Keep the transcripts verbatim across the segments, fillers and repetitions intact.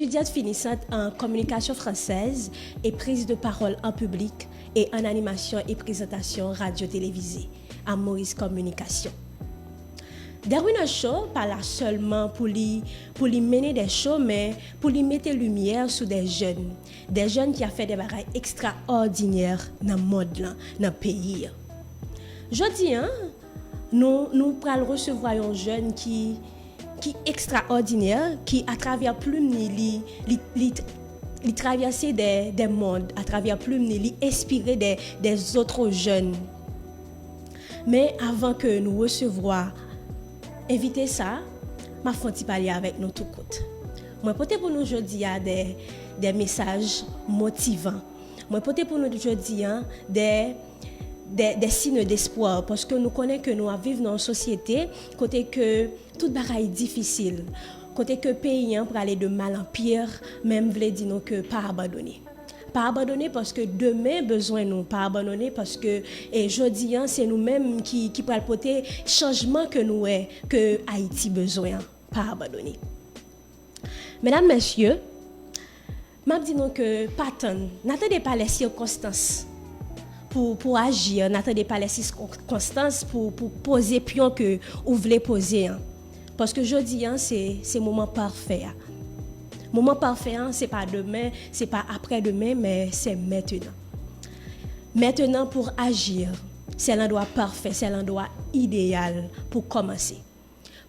Étudiante finissante en communication française et prise de parole en public et en animation et présentation radio-télévisée à Maurice Communication. Darwin Show pa la sèlman pou li, pou li mennen de show, men pou li mete limyè sou de jèn. De jèn ki ap fè de bagay ekstraòdinè nan mond lan, nan peyi an. Jodi an, nou, nou pral resevwa yon jèn ki, ki ekstraòdinè, ki atravè plim li, li, li, li, li travèse de, de mond, atravè plim li, li enspire de, de zòt jèn. Men avan ke nou resevwa envite sa, m ap fè yon ti pale avèk nou tou kout. Mwen pote pou nou jodi a de, de mesaj motivan. Mwen pote pou nou jodi a de, de, de siy despwa, paske nou konnen ke nou ap viv nan yon sosyete kote ke tout bagay difisil, kote ke peyi an prale de mal an pire, men m vle di nou ke pa abandone. Pa abandone paske demen bezwen nou. Pa abandone paske, e, jodi an, se nou menm ki, ki pral pote chanjman ke nou wè ke Ayiti bezwen an. Pa abandone. Medam, mesye, m ap di nou ke pa tann. N'attendez pas les circonstances pou, pou aji, n'attendez pas les circonstances pou, pou poze pyon ke ou vle poze an. Paske jodi an, se, se moman pafè a. Moman pafè an, se pa demen, se pa aprè demen, men se mentenan. Mentenan pou aji. Se landwa pafè, se landwa ideyal pou kòmanse.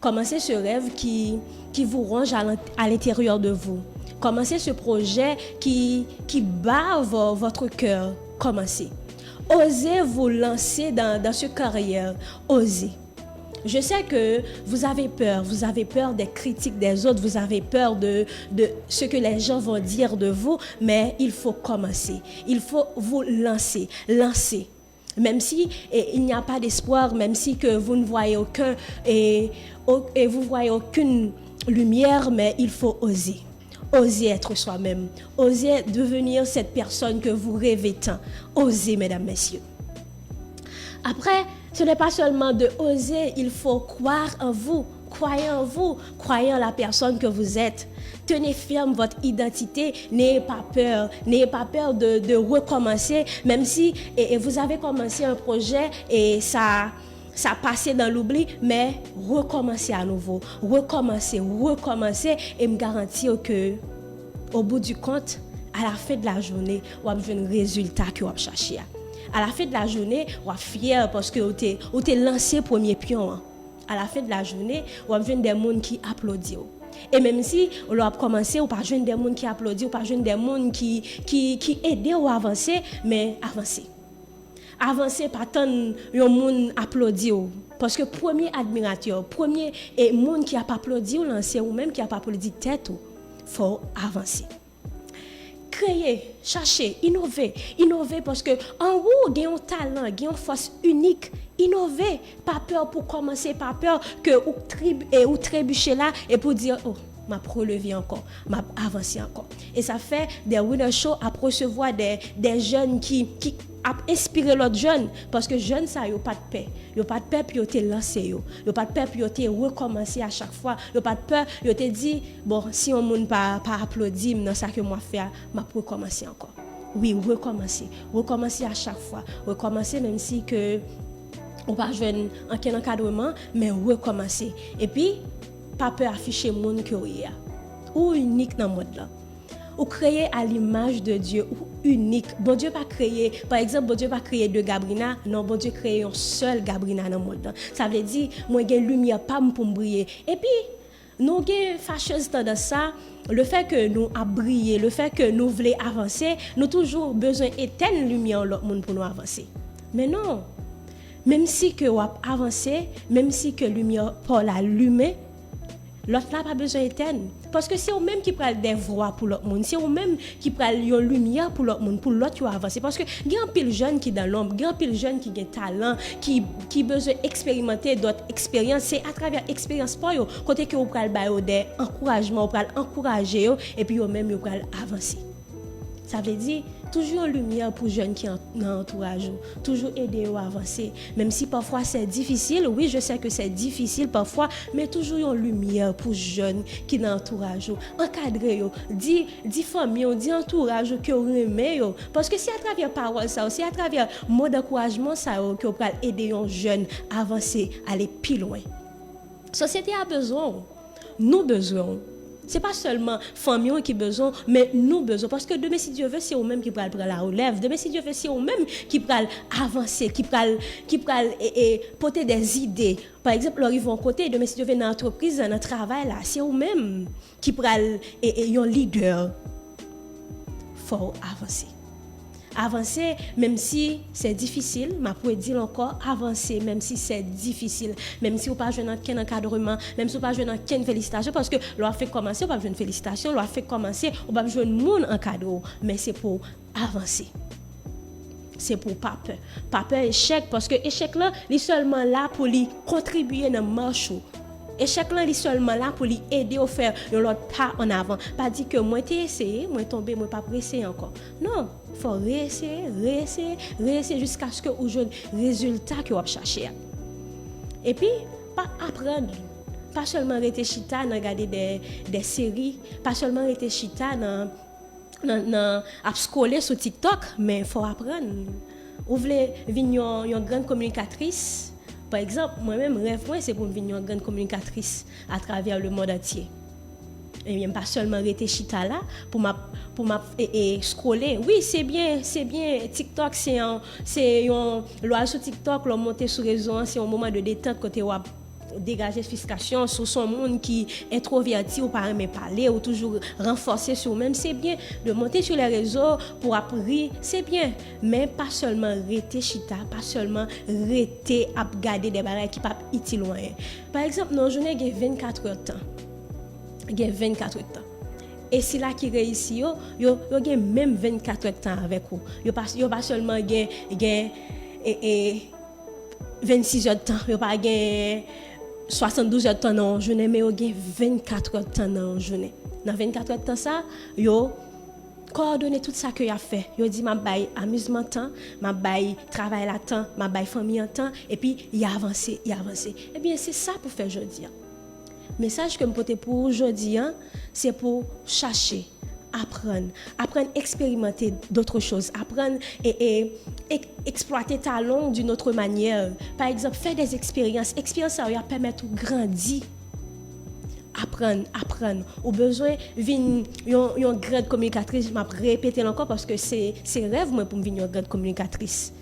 Commencez ce rêve qui, qui vous ronge à l'in-, à l'intérieur de vous. Commencez ce projet qui, qui bat vo-, votre cœur. Commencez. Osez vous lancer dans, dans ce carrière. Osez. Je sais que vous avez peur, vous avez peur des critiques des autres, vous avez peur de, de ce que les gens vont dire de vous, mais il faut commencer. Il faut vous lancer, lancer. Même si, eh, il n'y a pas d'espoir, même si que vous ne voyez aucun, et, au-, et vous voyez aucune lumière, mais il faut oser. Oser être soi-même. Oser devenir cette personne que vous rêvez tant. Oser, mesdames, messieurs. Après, ce n'est pas seulement de oser, il faut croire en vous. Croyez en vous, croyez en la personne que vous êtes. Tenez ferme votre identité, n'ayez pas peur, n'ayez pas peur de, de recommencer, même si, et, et vous avez commencé un projet et ça, ça a passé dans l'oubli, mais recommencez à nouveau, recommencez, recommencez, et m garanti w ke, au bout du compte, à la fin de la journée, w ap jwenn rezilta ke w ap chache a. À la fin de la journée, w ap fyè paske ou te, ou te lanse premye pyon an. À la fin de la journée, w ap jwenn de moun ki aplodi w. E menm si lè w ap kòmanse, ou pa jwenn de moun ki aplodi w, ou pa jwenn de moun ki, ki, ki ede w avanse, men avanse. Avanse, pa tann yon moun aplodi w. Paske premye admiratè, premye, e, moun ki ap aplodi w lan, se ou menm ki ap aplodi tèt ou. Fò w avanse. Kreye, chache, inove, inove paske an ou gen yon talan, gen yon fòs inik. Inove, pa pè pou kòmanse, pa pè ke ou trib-, e ou trebiche la epi w di, "Oh, m ap releve ankò, m ap avanse ankò." E sa fè The Winner Show ap resevwa de, de jèn ki, ki ap enspire lòt jèn, paske jèn sa yo pa t pè. Yo pa t pè pou yo te lanse yo. Yo pa t pè pou yo te rekòmanse a chak fwa. Yo pa t pè, yo te di, "Bon, si yon moun pa, pa aplodi m nan sa ke m ap fè a, m ap rekòmanse ankò." Wi, rekòmanse. Rekòmanse a chak fwa. Rekòmanse menm si ke ou pa jwenn ankenn ankadreman, men rekòmanse. Epi, pa pè afiche moun ke w ye a. Ou inik nan mond lan. Ou kreye à l'image de Dieu, ou inik. Bondye pa kreye, pa egzanp, Bondye pa kreye de Gabrina, non, Bondye kreye yon sèl Gabrina nan mond lan. Sa vle di, mwen gen limyè pa m pou m briye. Epi, nou gen fachèz tandans sa, lefè ke nou ap briye, lefè ke nou vle avanse, nou toujou bezwen etèn limyè yon lòt moun pou nou avanse. Men non, menm si ke w ap avanse, menm si ke limyè pa w la limen, lòt la pa bezwen etèn. Paske se ou menm ki pral de vwa pou lòt moun. Se ou menm ki pral yon limyè pou lòt moun, pou lòt yo avanse. Paske gen anpil jèn ki dan lonb, gen anpil jèn ki gen talan, ki, ki bezwen eksperimante dòt eksperyans. Se atravè eksperyans pa yo, kote ke ou pral ba yo de ankourajman, ou pral ankouraje yo, epi yo menm yo pral avanse. Sa vle di, toujou yon limyè pou jèn ki an- nan antouraj ou. Toujou ede yo avanse. Menm si pafwa se difisil, wi, je sais que c'est difficile parfois, men toujou yon limyè pou jèn ki nan antouraj ou. Ankadre yo. Di, di fanmi w, di antouraj ou ke w renmen yo. Paske se atravè pawòl sa yo, se atravè mo dankourajman sa yo ke w pral ede yon jèn avanse, ale pi lwen. Sosyete a bezwen w. Nou bezwen w. Se pa sèlman fanmi w ki bezwen w, men nou bezwen w. Paske demen, si Dye ve, se ou menm ki pral pran larelèv. Demen, si Dye ve, se ou menm ki pral avanse, ki pral, ki pral e, e, pote de zide. Pa egzanp, lè w rive yon kote, demen, si Dye ve, nan antrepriz la, nan travay la, se ou menm ki pral e, e, yon lidè. Fò w avanse. Avanse, menm si se difisil, m ap redi l ankò, avanse, menm si se difisil, menm si w pa jwenn ankenn ankadreman, menm si w pa jwenn ankenn felisitasyon, paske lè w ap fenk kòmanse, w p ap jwenn felisitasyon, lè w ap fenk kòmanse, w p ap jwenn moun ankadre w, men se pou w avanse. Se pou w pa pè. Pa pè echèk, paske echèk lan, li sèlman la pou li kontribye nan mach ou. Echèk lan, li sèlman la pou li ede w fè yon lòt pa an avan. Pa di ke mwen te eseye, mwen tonbe, mwen p ap reseye ankò. Non, fò w reeseye, reeseye, reeseye jiskaske ou jwenn rezilta ke w ap chache a. Epi, pa aprann. Pa sèlman rete chita nan gade de, de seri, pa sèlman rete chita nan, nan, nan ap scrolle sou TikTok, men fò w aprann. Ou vle vin yon, yon grann kominikatris? Pa egzanp, mwen menm, rèv mwen, se pou m vin yon grann kominikatris atravè le monde entier. Ebyen, m pa sèlman rete chita la pou m ap, pou m ap e, e, scrolle. Wi, se byen, se byen, TikTok, se yon, se yon, lè w al sou TikTok, lè w monte sou rezo an, se yon moman de detant kote w ap degaje fristrasyon. Si w se yon moun ki entwovèti, ou pa renmen pale, ou toujou ranfòse sou ou menm, se byen de monte sou lè rezo pou w ap ri, se byen. Men pa sèlman rete chita, pa sèlman rete ap gade de bagay ki p ap itil ou anyen. Pa egzanp, nan yon jounen gen vennkat èdtan. Gen vennkat èdtan. E sila ki reyisi yo, yo, yo gen menm vennkat èdtan avèk ou. Yo pa, yo pa sèlman gen, gen e, e, vennsis èdtan, yo pa gen swasanndouz èdtan nan yon jounen, men yo gen vennkat èdtan nan yon jounen. Nan vennkat èdtan sa, yo kowòdone tout sa ke y ap fè. Yo di, "M ap bay amizman tan, m ap bay travay la tan, m ap bay fanmi an tan," epi y avanse, y avanse. Ebyen, se sa pou fè jodi a. Mesaj ke m pote pou ou jodi a, se pou chache, aprann, aprann eksperimante d'autres choses, aprann e, e, ek- eksplwate talon d'une autre manière. Pa egzanp, fè des expériences. Eksperyans sa yo, y ap pèmèt ou grandi. Aprann, aprann. Ou bezwen vin yon, yon grann kominikatris, m ap repete l ankò paske se, se rèv mwen pou m vin yon grann kominikatris.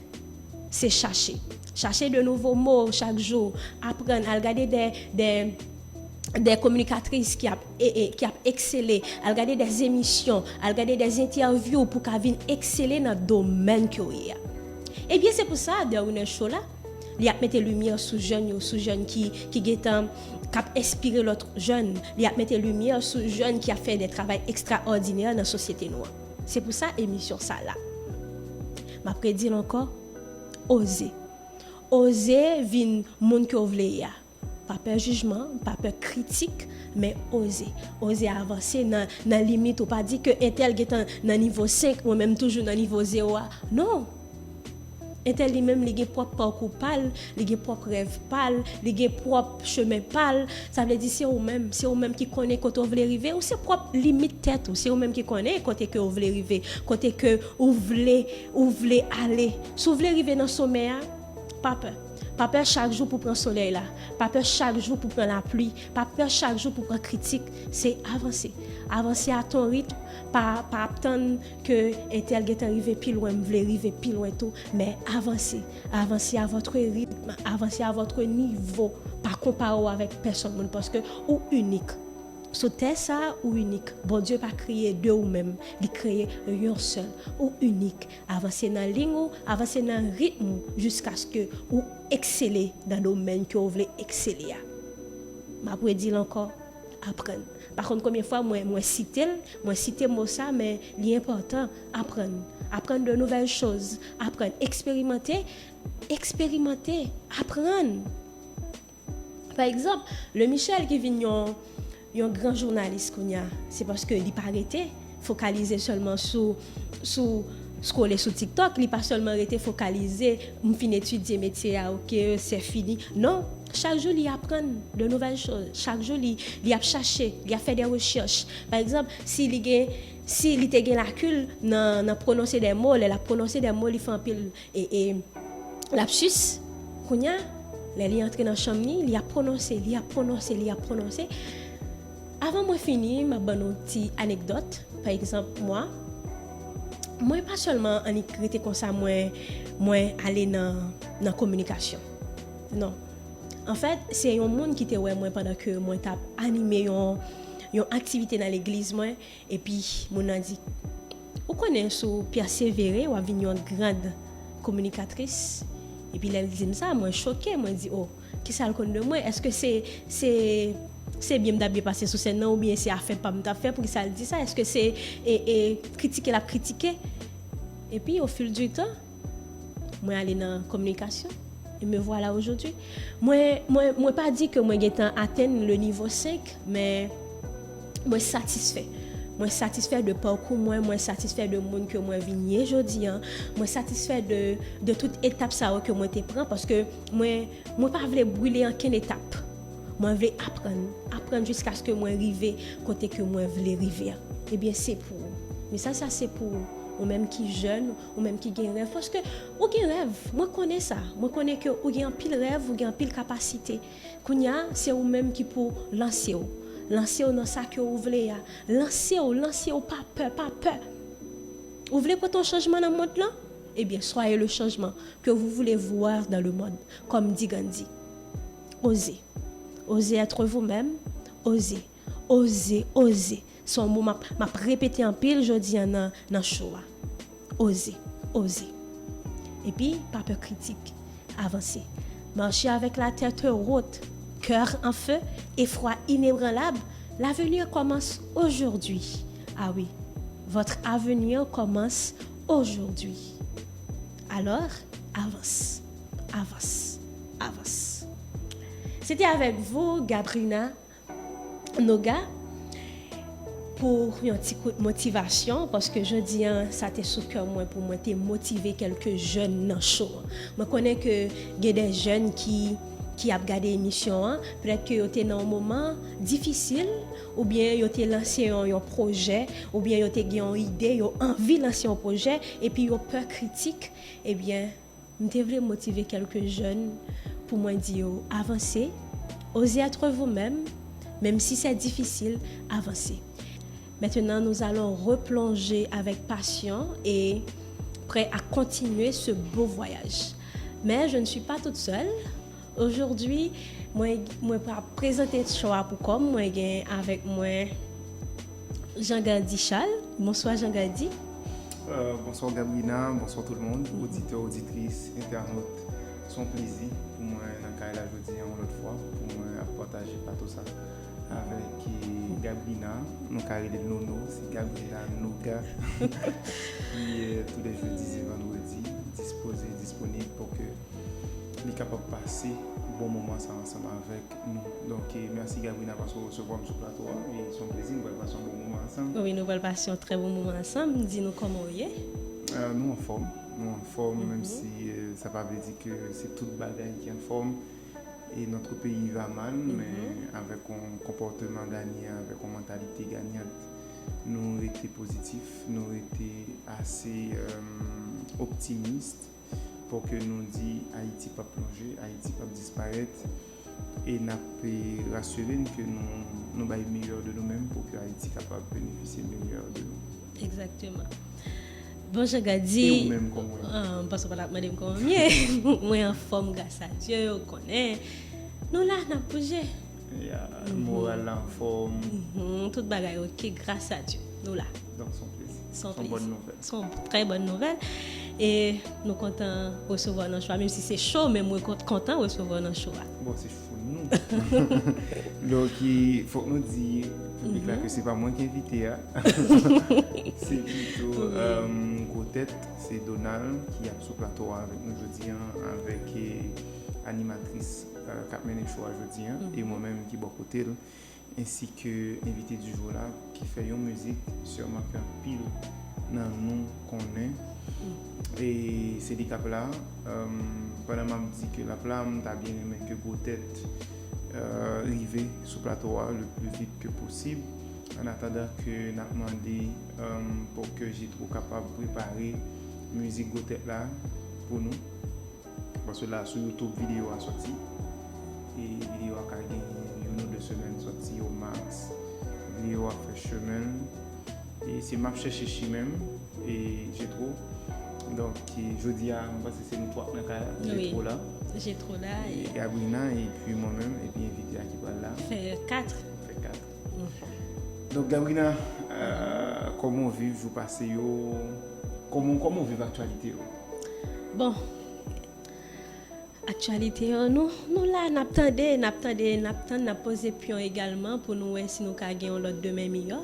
Se chache. Chache de nouvo mo chak jou. Aprann, al gade de, de, de kominikatris ki ap, e, e, ki ap eksele. Al gade de emisyon, al gade de entèvyou pou ka vin eksele nan domèn ke w ye a. Ebyen, se pou sa, The Winner Show la, li ap mete limyè sou jèn yo, sou jèn ki, ki gentan, k ap enspire lòt jèn. Li ap mete limyè sou jèn ki ap fè de travay ekstraòdinè nan sosyete nou an. Se pou sa emisyon sa la. M ap redi l ankò, oze. Oze vin moun ke w vle ye a. Pa pè jijman, pa pè kritik, men oze. Oze avanse nan, nan limit ou. Pa di ke entèl gentan nan nivo senk, mwen menm toujou nan nivo zewo a. Non! Entèl li menm, li gen pwòp pakou pa l, li gen pwòp rèv pa l, li gen pwòp chemen pa l. Sa vle di se ou menm, se ou menm ki konnen kote w vle rive, ou se pwòp limit tèt ou, se ou menm ki konnen kote ke w vle rive, kote ke ou vle, ou vle ale. Si w vle rive nan somè a, pa pè. Pa pè chak jou pou pran solèy la. Pa pè chak jou pou pran lapli. Pa pè chak jou pou pran kritik. Se avanse. Avanse a ton ritm. Pa, pa ap tann ke entèl gentan rive pi lwen, m vle rive pi lwen tou. Men avanse. Avanse a votre rythme. Avanse a votre niveau. Pa konpare w avèk pèsonn moun paske ou inik. Sou tè sa a, ou inik. Bondye pa kreye de ou menm. Li kreye yon sèl. Ou inik. Avanse nan liy ou, avanse nan ritm ou, jiskaske ou eksele nan domèn ke w vle eksele a. M ap redi l ankò, aprann. Pa konn konbyen fwa mwen, mwen site l, mwen site mo sa, men li enpòtan, aprann. Aprann de nouvelles choses, aprann, eksperimante, eksperimante, aprann. Pa egzanp, Le Michel ki vin yon, yon gran jounalis kounye a, se paske li pa rete, fokalize sèlman sou, sou scrolle sou TikTok, li pa sèlman rete fokalize, m fin etidye metye a, oke, se fini. Non, chak jou li aprann de nouvèl choz. Chak jou li, li ap chache, li ap fè de rechèch. Pa egzanp, si li gen, si li te gen lakil nan, nan pwononse de mo, lè l ap pwononse de mo, li fè anpil e, e, lapsis. Kounye a, lè li antre nan chanm li, li ap pwononse, li ap pwononse, li ap pwononse. Avan mwen fini, m ap ban nou ti anekdòt. Pa egzanp, mwa, mwen pa sèlman annik rete konsa, mwen, mwen ale nan, nan kominikasyon. Non. Anfèt, se yon moun ki te wè mwen pandan ke mwen t ap anime yon, yon aktivite nan legliz mwen, epi moun nan di, ou konnen, si w pèsevere, w ap vin yon grand kominikatris. Epi lè l di m sa, mwen choke, mwen di, o, kisa l konn de mwen? Èske se, se, se byen m t ap byen pase sou sèn nan, oubyen se afè pa m m t ap fè? Poukisa l di sa? Èske se, e, e, kritike l ap kritike? Epi, au fil du temps, mwen ale nan kominikasyon. E me voilà aujourd'hui. Mwen, mwen, mwen pa di ke mwen gentan atenn le nivo senk, men mwen satisfè. Mwen satisfè de pakou mwen, mwen satisfè de moun ke mwen vin ye jodi an, mwen satisfè de, de tout etap sa yo ke mwen te pran, paske mwen, mwen pa vle brile ankenn etap. Mwen vle aprann, aprann jiskaske mwen rive kote ke mwen vle rive a. Ebyen, se pou ou. Mesaj sa se pou ou, ou menm ki jèn, ou menm ki gen rèv. Paske ou gen rèv, mwen konnen sa. Mwen konnen ke ou gen anpil rèv, ou gen anpil kapasite. Kounye a, se ou menm ki pou lanse w. Lanse w nan sa ke ou vle a. Lanse w, lanse w, pa pè, pa pè. Ou vle pote yon chanjman nan mond lan? Ebyen, soyez le changement que vous voulez voir dans le monde, comme dit Gandhi. Osez. Osez être vous-même. Osez. Osez, osez. Se yon mo m ap, m ap repete anpil jodi a nan, nan show a. Oze, oze. Epi, pa pè kritik. Avanse. Marchez avec la tête haute, cœur en feu et foi inébranlable. L'avenir commence aujourd'hui. Ah oui, votre avenir commence aujourd'hui. Alors, avance, avance, avance. C'était avec vous, Gabrina Noga, pou yon ti kout motivasyon, paske jodi a, sa te sou kè mwen pou mwen te motive kèlke jèn nan show an. Mwen konnen ke gen de jèn ki, ki ap gade emisyon an, petèt ke yo te nan yon moman difisil, oubyen yo te lanse yon, yon pwojè, oubyen yo te gen yon ide, yo anvi lanse yon pwojè, epi yo pè kritik, ebyen, m te vle motive kèlke jèn pou mwen di yo, avanse, osez être vous-même, même si c'est difficile, avancez. Maintenant, nous allons replonger avec passion et prêt à continuer ce beau voyage. Mais je ne suis pas toute seule. Aujourd'hui, mwen, mwen pa prezante show a pou kò m, mwen gen avèk mwen Jean Gardy Charles. Bonsoir, Jean Gardy. Euh, bonsoir Gabrina, bonsoir tout le monde, auditeurs, auditrices, internautes. Se yon plezi pou mwen nan kay la jodi a yon lòt fwa, pou mwen ap pataje plato sa avèk, eh, Gabrina, nou ka rele l Nono, se Gabrina Noga, ki, eh, tou lè jedi e vandredi, dispoze, disponib pou ke li kapab pase bon moman sa ansanm avèk nou. Donk, eh, mèsi Gabrina paske w resevwa m sou plato a, e se yon plezi, nou pral pase yon bon moman ansanm. Wi, nou pral pase yon trè bon moman ansanm. Di nou kòman w ye? Eh, nou anfòm, nou anfòm, menm si, eh, sa pa vle di ke se tout bagay ki anfòm. Et notre pays va mal, men avèk yon konpòteman ganyan, avèk yon mantalite ganyant, nou rete pozitif, nou rete ase, eh, optimis pou ke nou di Ayiti p ap plonje, Ayiti p ap disparèt, e n ap, eh, rasire n ke nou, nou bay meyè de nou menm pou ke Ayiti kapab benefisye meyè de nou. Egzakteman. Bon, Jean Gardy. E ou menm, kòman w ye? Ah, m panse w pa t ap mande m kòman m ye. Mwen anfòm, gras a Dye, ou konnen. Nou la, n ap bouje. Ya, moral la anfòm. Mhm, tout bagay oke, gras a Dye. Nou la. Donk, se yon plezi. Se yon Se yon bòn plezi. Nouvèl. Se yon trè bòn nouvèl. E nou kontan resevwa w nan show a, menm si se cho, men mwen kont-, kontan resevwa w nan show a. Bon, se cho nou. Donk, i, fòk nou di piblik la ke se pa mwen ki envite a. Se pito, eh, gwo tèt, se Donald ki ap sou plato a avèk nou jodi a, avèk, eh, animatris, eh, k ap mennen cho a jodi a, e mwen menm ki bò kote l. ensi ke envite di jou la, ki fè yon mizik sèman ke anpil nan nou konnen. E se li k ap la. Èm, pandan m ap di ke l ap la, m ta byen renmen ke Gwotèt, euh, rive sou plato a le pli vit ke posib. An atandan ke n ap mande, èm, pou ke Jetro kapab prepare mizik Gwotèt la pou nou. Paske la sou YouTube, videyo a soti. E videyo a ka gen youn ou de semèn soti o max. Videyo a fè chemen l. E se M ap chèche chimen m, e Jetro. Donk, e jodi a, m panse se nou twa k nan kay la. Wi. Jetro la. Jetro la, e e Gabrina, epi mwen menm, epi envite a ki pral la. Fè kat. Fè kat. Donk, Gabrina, euh, kòman w viv jou pase yo? Kòman, kòman w viv aktyalite yo? Bon, aktyalite yo, nou, nou la, n ap tande, n ap tande, n ap tann, n ap poze pyon egalman pou nou wè si nou ka gen yon lòt demen miyò.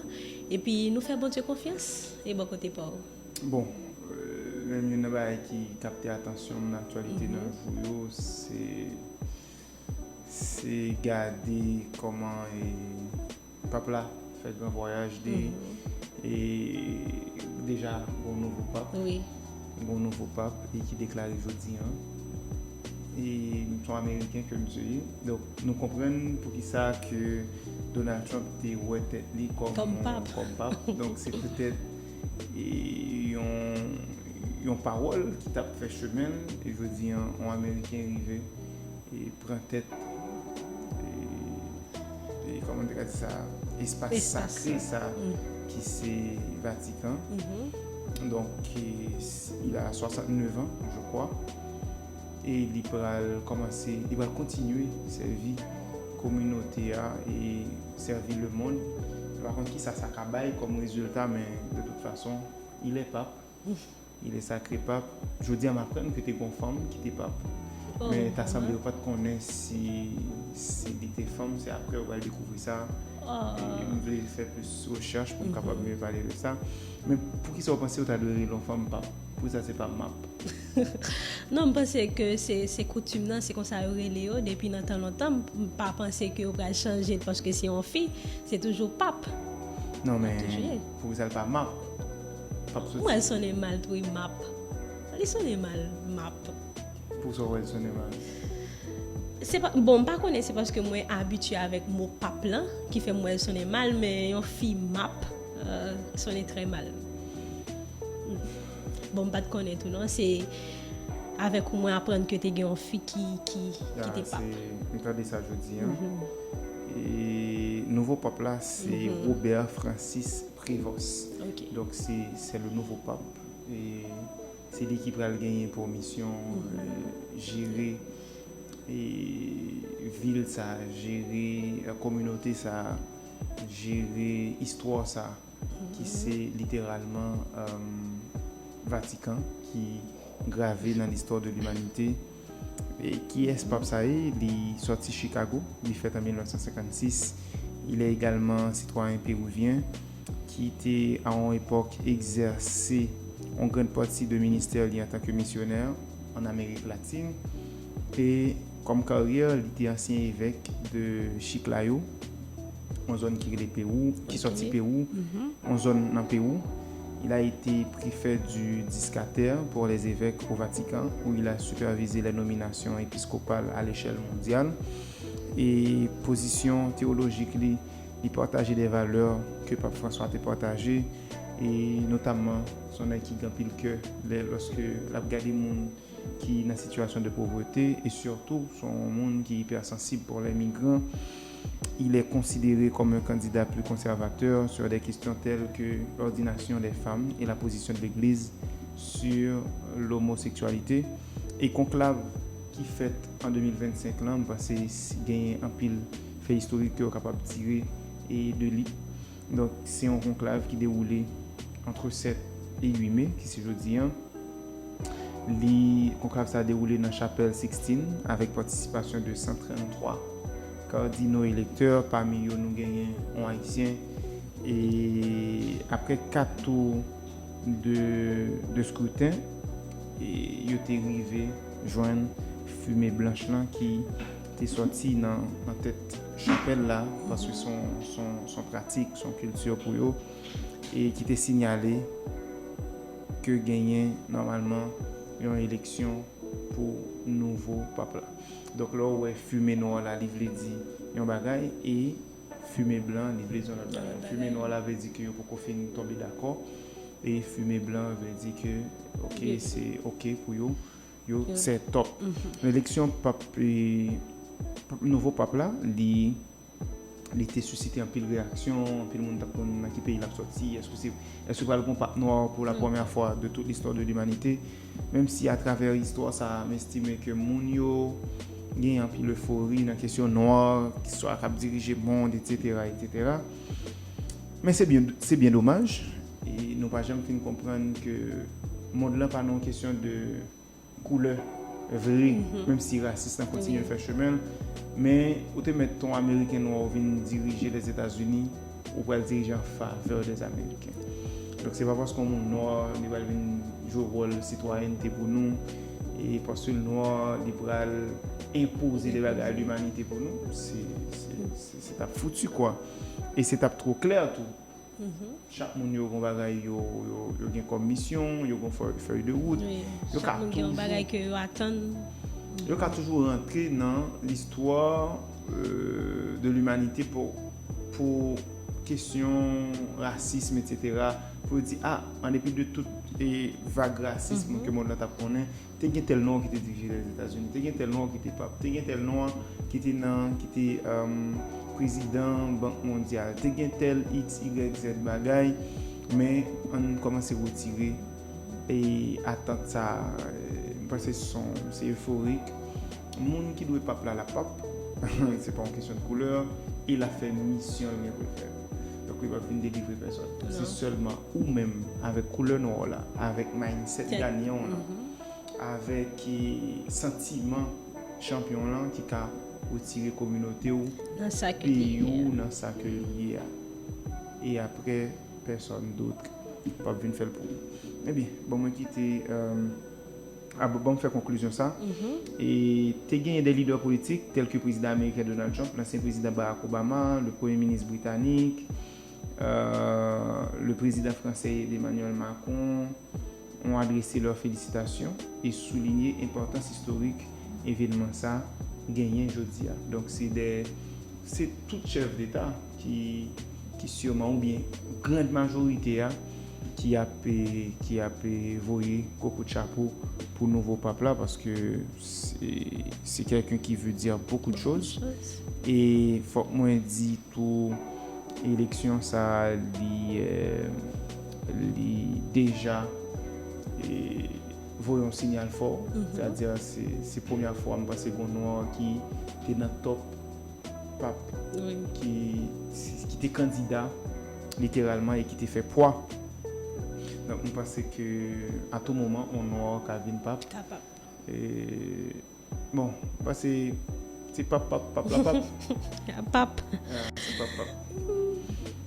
Epi nou fè Bondye konfyans, e bò kote pa w. Bon, euh, menm youn nan bagay ki kapte atansyon m nan aktyalite nan jou yo, se, se gade kòman, e, pap la fè gran vwayaj li. E deja, gon nouvo pap. Wi. Gon nouvo pap e ki deklare jodi an. E se yon Ameriken ke misye ye. Donk, nou konprann poukisa ke Donald Trump te wè tèt li kòm, kòm pap. Kòm pap. Donk, se petèt, e, yon, yon pawòl ki t ap fè chemen l. E jodi an, yon Ameriken rive e pran tèt, e, e, kòman te ka di sa, espas sakre sa ki se Vatikan. Donk, e, s- il a soixante-neuf ans, je crois. E li pral kòmanse, li pral kontinye sèvi kominote a e sèvi lemonn. M pa konn kisa sa ka bay kòm rezilta, men de tout fason, il est pape. Il est sacré pape. Jodi a, m aprann ke te gon fanm ki te pap. Men ta sanble yo pa t konnen si, si li te fanm. Se apre yo pral dekouvri sa. E m vle fè plis rechèch pou m kapab miye pale de sa. Men poukisa w panse yo ta dwe rele yon fanm pap? Poukisa se pa map? Non, m panse ke se, se koutim nan, se konsa yo rele yo depi nan tan lontan. M pa panse ke yo pral chanje l paske se yon fi, se toujou pap. Non, men poukisa l pa map? Pap soti. Mwen sonnen mal tou, map. Li sonnen mal, map. Poukisa w wè l sonnen mal? Se pa, bon, m pa konnen se paske mwen abitye avèk mo pap lan ki fè m wè l sonnen mal, men yon fi map, euh, sonnen trè mal. Bon, m pa t konnen tou non, se avèk ou mwen aprann ke te gen yon fi ki, ki, ki te pap. M tande sa jodi an. E nouvo pap la, se Robert Francis Prévost. Donk, se, se le nouvo pap. E se li ki pral genyen pou misyon, euh, jere, e, vil sa, jere, euh, kominote sa, jere istwa sa, ki se literalman, euh, Vatikan, ki grave nan listwa de limanite. E kiyès pap sa ye? Li sòti Chicago, li fèt an mil nèf san senkannsis. Il est également citoyen péruvien, ki te, a yon epòk, egzèse yon grann pati de ministè li antanke misyonè an Amerik Latin. E kòm karyè, li te ansyen evèk de Chiclayo, yon zòn ki rele Pewou, ki sòti Pewou, yon zòn nan Pewou. Il a été préfet du Disquataire pour les évêques au Vatican, où il a supervisé les nominations épiscopales à l'échelle mondiale. E pozisyon teyolojik li, li pataje de valè ke Pap Franswa te pataje, e notamman, se yon nèg ki gen anpil kè lè, lòske l ap gade moun ki nan sitiyasyon de povrete, e sitou, se yon moun ki ipèsansib pou lè migran. Il est considéré comme un candidat plus conservateur sur des questions telles que l'ordination des femmes et la position de l'Église sur l'homosexualité. E konklav ki fèt an de mil vennsenk lan, m panse genyen anpil fè istorik ke yo kapab tire e de li. Donk, se yon konklav ki dewoule antre sèt e uit me, ki se jodi an. Li, konklav sa a dewoule nan chapèl Sixtine avèk patisipasyon de san tranntwa kardino elektè, pami yo nou genyen yon Ayisyen. E apre kat tou de, de scrutin, e yo te rive jwenn fimen blanch lan ki te sòti nan, nan tèt chanpèl la, paske se yon, se yon, se yon pratik, se yon kilti pou yo, e ki te sinyale ke genyen nòmalman yon eleksyon pou nouvo pap la. Donk, lè w wè fimen nwa la, li vle di yon bagay, e fimen blan, li vle di yon lòt bagay. Fimen nwa la vle di ke yo poko fin tonbe dakò, e fimen blan vle di ke, ok, se ok pou yo, yo set up. Eleksyon pap, e, pap, nouvo pap la, li, li te sisite anpil reyaksyon, anpil moun t ap konn nan ki peyi l ap sòti, èske se, èske pral gon pap nwa pou la premyè fwa de tout listwa de limanite, menm si atravè istwa sa a, m estime ke moun yo gen anpil efori nan kesyon nwa, ki swa k ap dirije mond, etsetera, etsetera. Men se byen, se byen domaj, e nou pa janm fin konprann ke mond lan pa nan yon kesyon de koulè vre, menm si rasis lan kontinye fè chemen l. Men ou te mèt ton Ameriken nwa ou vin dirije Lèzetazini, ou pral dirije an favè dè Ameriken. Donk, se pa paske yon moun nwa, li pral vin jwe wòl sitwayènte pou nou, e paske l nwa, li pral enpoze de bagay a limanite pou nou. Se, se, se, se t ap fouti, kwa. E se t ap twò klè, tou. Chak moun yo gon bagay yo, yo, yo gen kòm misyon, yo gon fè-, fèy de wout. Wi, yo chak ka moun gen yon toujou bagay ke yo atann. Yo ka toujou rantre nan listwa, euh, de limanite pou, pou kesyon rasism, etsetera. Pou yo di, a, an depi de tout, e, vag rasism ke mond lan t ap konnen, te gen tèl nwa ki te dirije Lèzetazini, te gen tèl nwa ki te pap, te gen tèl nwa ki te nan, ki te, um, prezidan Bank Mondyal, te gen tèl X, Y, Z bagay, men ann kòmanse retire, e, atant sa, e, m panse se yon, se eforik. Moun ki dwe pap la, l ap pap. Se pa yon kesyon de koulè, e l ap fè misyon l gen pou l fè. Donk, li p ap vin delivre pèsòn. Se sèlman ou menm, avèk koulè nwa w la, avèk mindset ganyan w lan, avèk, e, santiman chanpyon lan ki ka retire kominote w, peyi w nan sa ke li ye a. E apre, pèsòn dòt p ap vin fè l pou ou. Ebyen, ban mwen kite, euh, a, ban m fè konklizyon sa. E te genyen de lidè politik, tèl ke prezidan ameriken Donald Trump, lansyen prezidan Barack Obama, le premye minis britanik, euh, le président français Emmanuel Macron, ont adressé leurs félicitations et souligné enpòtans istorik evènman sa genyen jodi a. Donk, se de, se tout chèf deta ki, ki siman, oubyen grand majorite a, ki ap, ki ap voye kout chapo pou nouvo pap la, paske se, se quelqu'un qui veut dire beaucoup de choses. E fòk mwen di tou, eleksyon sa a, li, eh, li deja, eh, voye yon sinyal fò. Sètadi, se, se premyè fwa m panse gen yon nwa ki te nan top pap, ki, ki te kandida, literalman, e ki te fè pwa. Donk, m panse ke a tou moman, yon nwa ka vin pap. Ka pap. E, Bon, m panse se pap, pap, pap la pap. Pap. Ah, se pap, pap.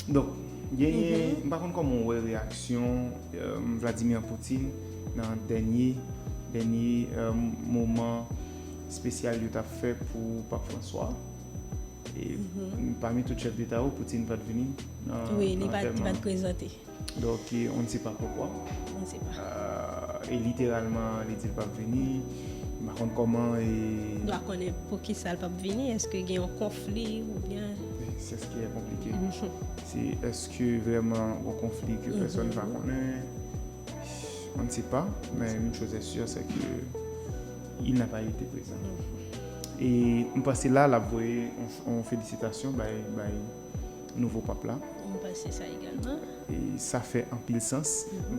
Donk, genyen, m pa konn kòman w wè reyaksyon, euh, Vladimir Putin nan dènye, dènye, euh, moman espesyal yo t ap fè pou Pap Franswa. E pami tout chèf deta yo, Putin pa t vini nan, wi, li nan pa t, li pa t prezante. Donk, e, on ne sait pas pourquoi. On ne sait pas. Euh, e literalman, li di l p ap vini. M pa konn kòman, e, nou pa konnen poukisa l p ap vini. Èske gen yon konfli oubyen? E, c'est ce qui est compliqué. Se èske vrèman yon konfli ke pèsòn pa konnen? On ne sait pas, mais une chose est sûre, c'est que il n'a pas été présent. E m panse la, l ap voye yon, yon felisitasyon bay, bay nouvo pap la. M panse sa egalman. E sa fè anpil sans.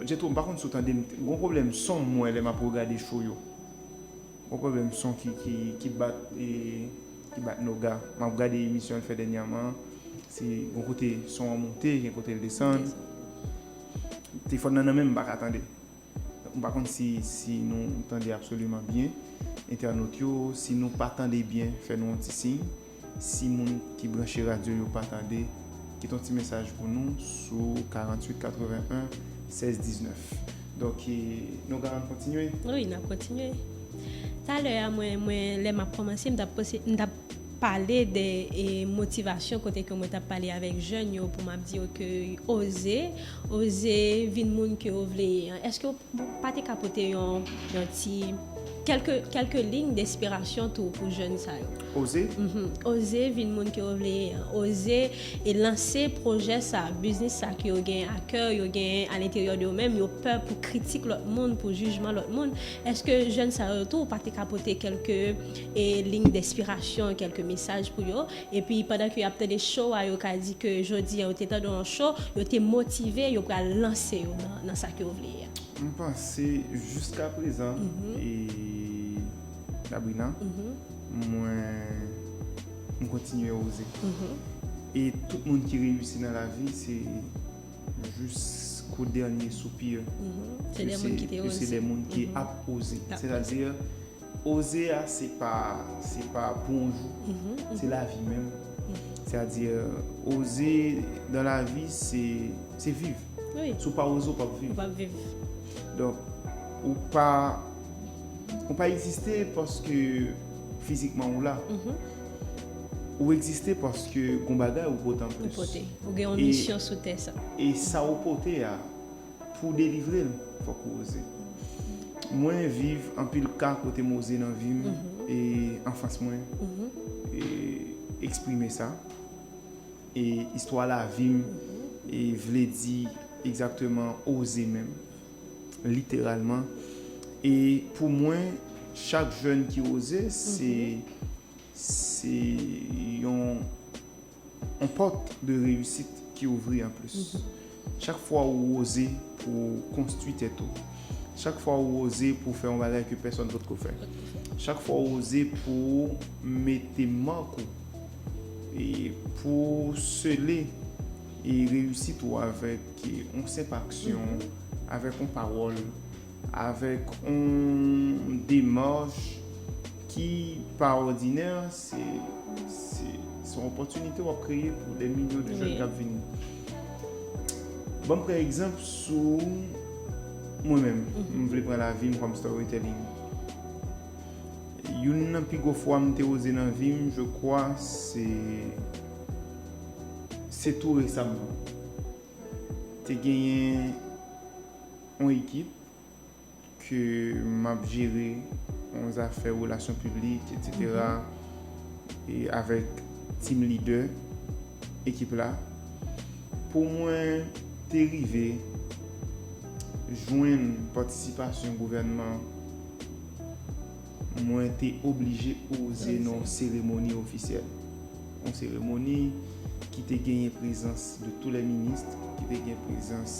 Jetro, m pa konn si w tande m, gon pwoblèm son m wè lè m ap regade show yo. Gon pwoblèm son ki, ki, ki bat, e, ki bat noga. M ap gade emisyon l fè dènyèman. Se gon kote son an monte, gen kote l desann. Telefòn nan nan men m, m pa ka tande. M pa konn si, si nou tande absoliman byen, entènot yo, si nou pa tande byen, fè nou yon ti siy. Si moun ki branche radyo yo pa tande, kite yon ti mesaj pou nou sou karanntuit katrevenn en sèz diznèf. Donk, e, nou ka kontinye? Wi, n ap kontinye. Talè a, mwen, mwen, lè m ap kòmanse, m t ap panse, m t ap pale de e, motivasyon kote ke mwen t ap pale avèk jèn yo pou m ap di yo ke oze, oze vin moun ke yo vle ye an. Èske w pa te ka pote yon, yon ti, kèlke, kèlke liy despirasyon tou pou jèn sa yo? Oze? Mhm. Oze vin moun ke yo vle ye an. Oze e lanse pwojè sa, biznis sa ke yo gen a kè, yo gen a lenteryè de yo menm, yo pè pou kritik lòt moun, pou jijman lòt moun. Èske jèn sa yo tou, w pa te ka pote kèlke e, liy despirasyon, kèlke mesaj pou yo? Epi pandan ke y ap tande show a, yo ka di ke jodi a yo te tande yon show, yo te motive, yo pral lanse yo nan, nan sa ke yo vle ye a. M panse jiska prezan, e, Sabrina, mwen, m kontinye oze. E tout moun ki reyisi nan lavi, se jisko dènye soupi. Se de moun ki te oze. Se de moun ki ap oze. Sètadi, oze a, se pa, se pa pou yon jou. Se lavi menm. Sètadi, oze dan lavi, se, se viv. Si w pa oze, w p ap viv. Ou p ap viv. Donk, ou pa, ou pa egziste paske fizikman ou la. Ou egziste paske gon bagay ou pote anplis. Ou pote. Ou gen yon misyon sou tè sa. E sa ou pote a, pou w delivre l, fòk ou oze. Mwen viv anpil ka kote m oze nan vi m, e anfans mwen, e eksprime sa. E istwa lavi m, e vle di egzakteman oze menm, literalman. E pou mwen, chak jèn ki oze, se, se yon yon pòt de reyisit ki ouvri anplis. Chak fwa ou oze pou w konstwi tèt ou, chak fwa ou oze pou w fè yon bagay ke pèsonn potko fè, chak fwa ou oze pou w mete mak ou, e pou w sele e reyisit ou avèk yon senp aksyon, avèk yon pawòl, avèk yon demach ki pa òdinè, se, se, se yon opòtinite w ap kreye pou de milyon de jèn k ap vini. Ban m pran egzanp sou mwen menm. M vle pran lavi m kòm storytelling. Youn nan pi gwo fwa m te oze nan vi m, je crois, se, se tou resaman. Te genyen yon ekip ke m ap jere yon zafè relasyon piblik, etsetera, e avèk team leader ekip la, pou mwen te rive jwenn patisipasyon gouvènman, mwen te oblije oze nan yon seremoni ofisyèl. Yon seremoni ki te genyen prezans de tous les ministres, ki te gen prezans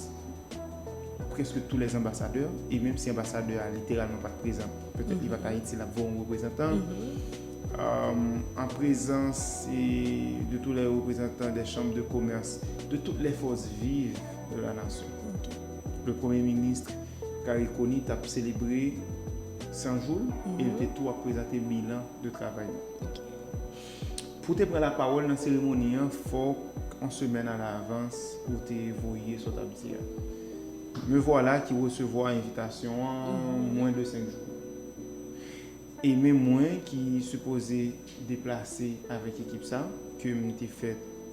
prèske tous les ambassadeurs, e menm si anbasadè a literalman pa t prezan, petèt li pa t Ayiti, l ap voye yon reprezantan. Euh, an prezans e de tous les représentants des chambres de commerce, de toutes les forces vives de la nation. Le Premye Minis Garry Conille t ap selebre san jou l, e l te tou ap prezante bilan de travay li. Pou w te pran lapawòl nan seremoni an, fòk yon semèn alavans ou te voye sa w t ap di a. Me vwala ki resevwa envitasyon an mwen de senk jou. E men mwen ki sipoze deplase avèk ekip sa, ke m te fè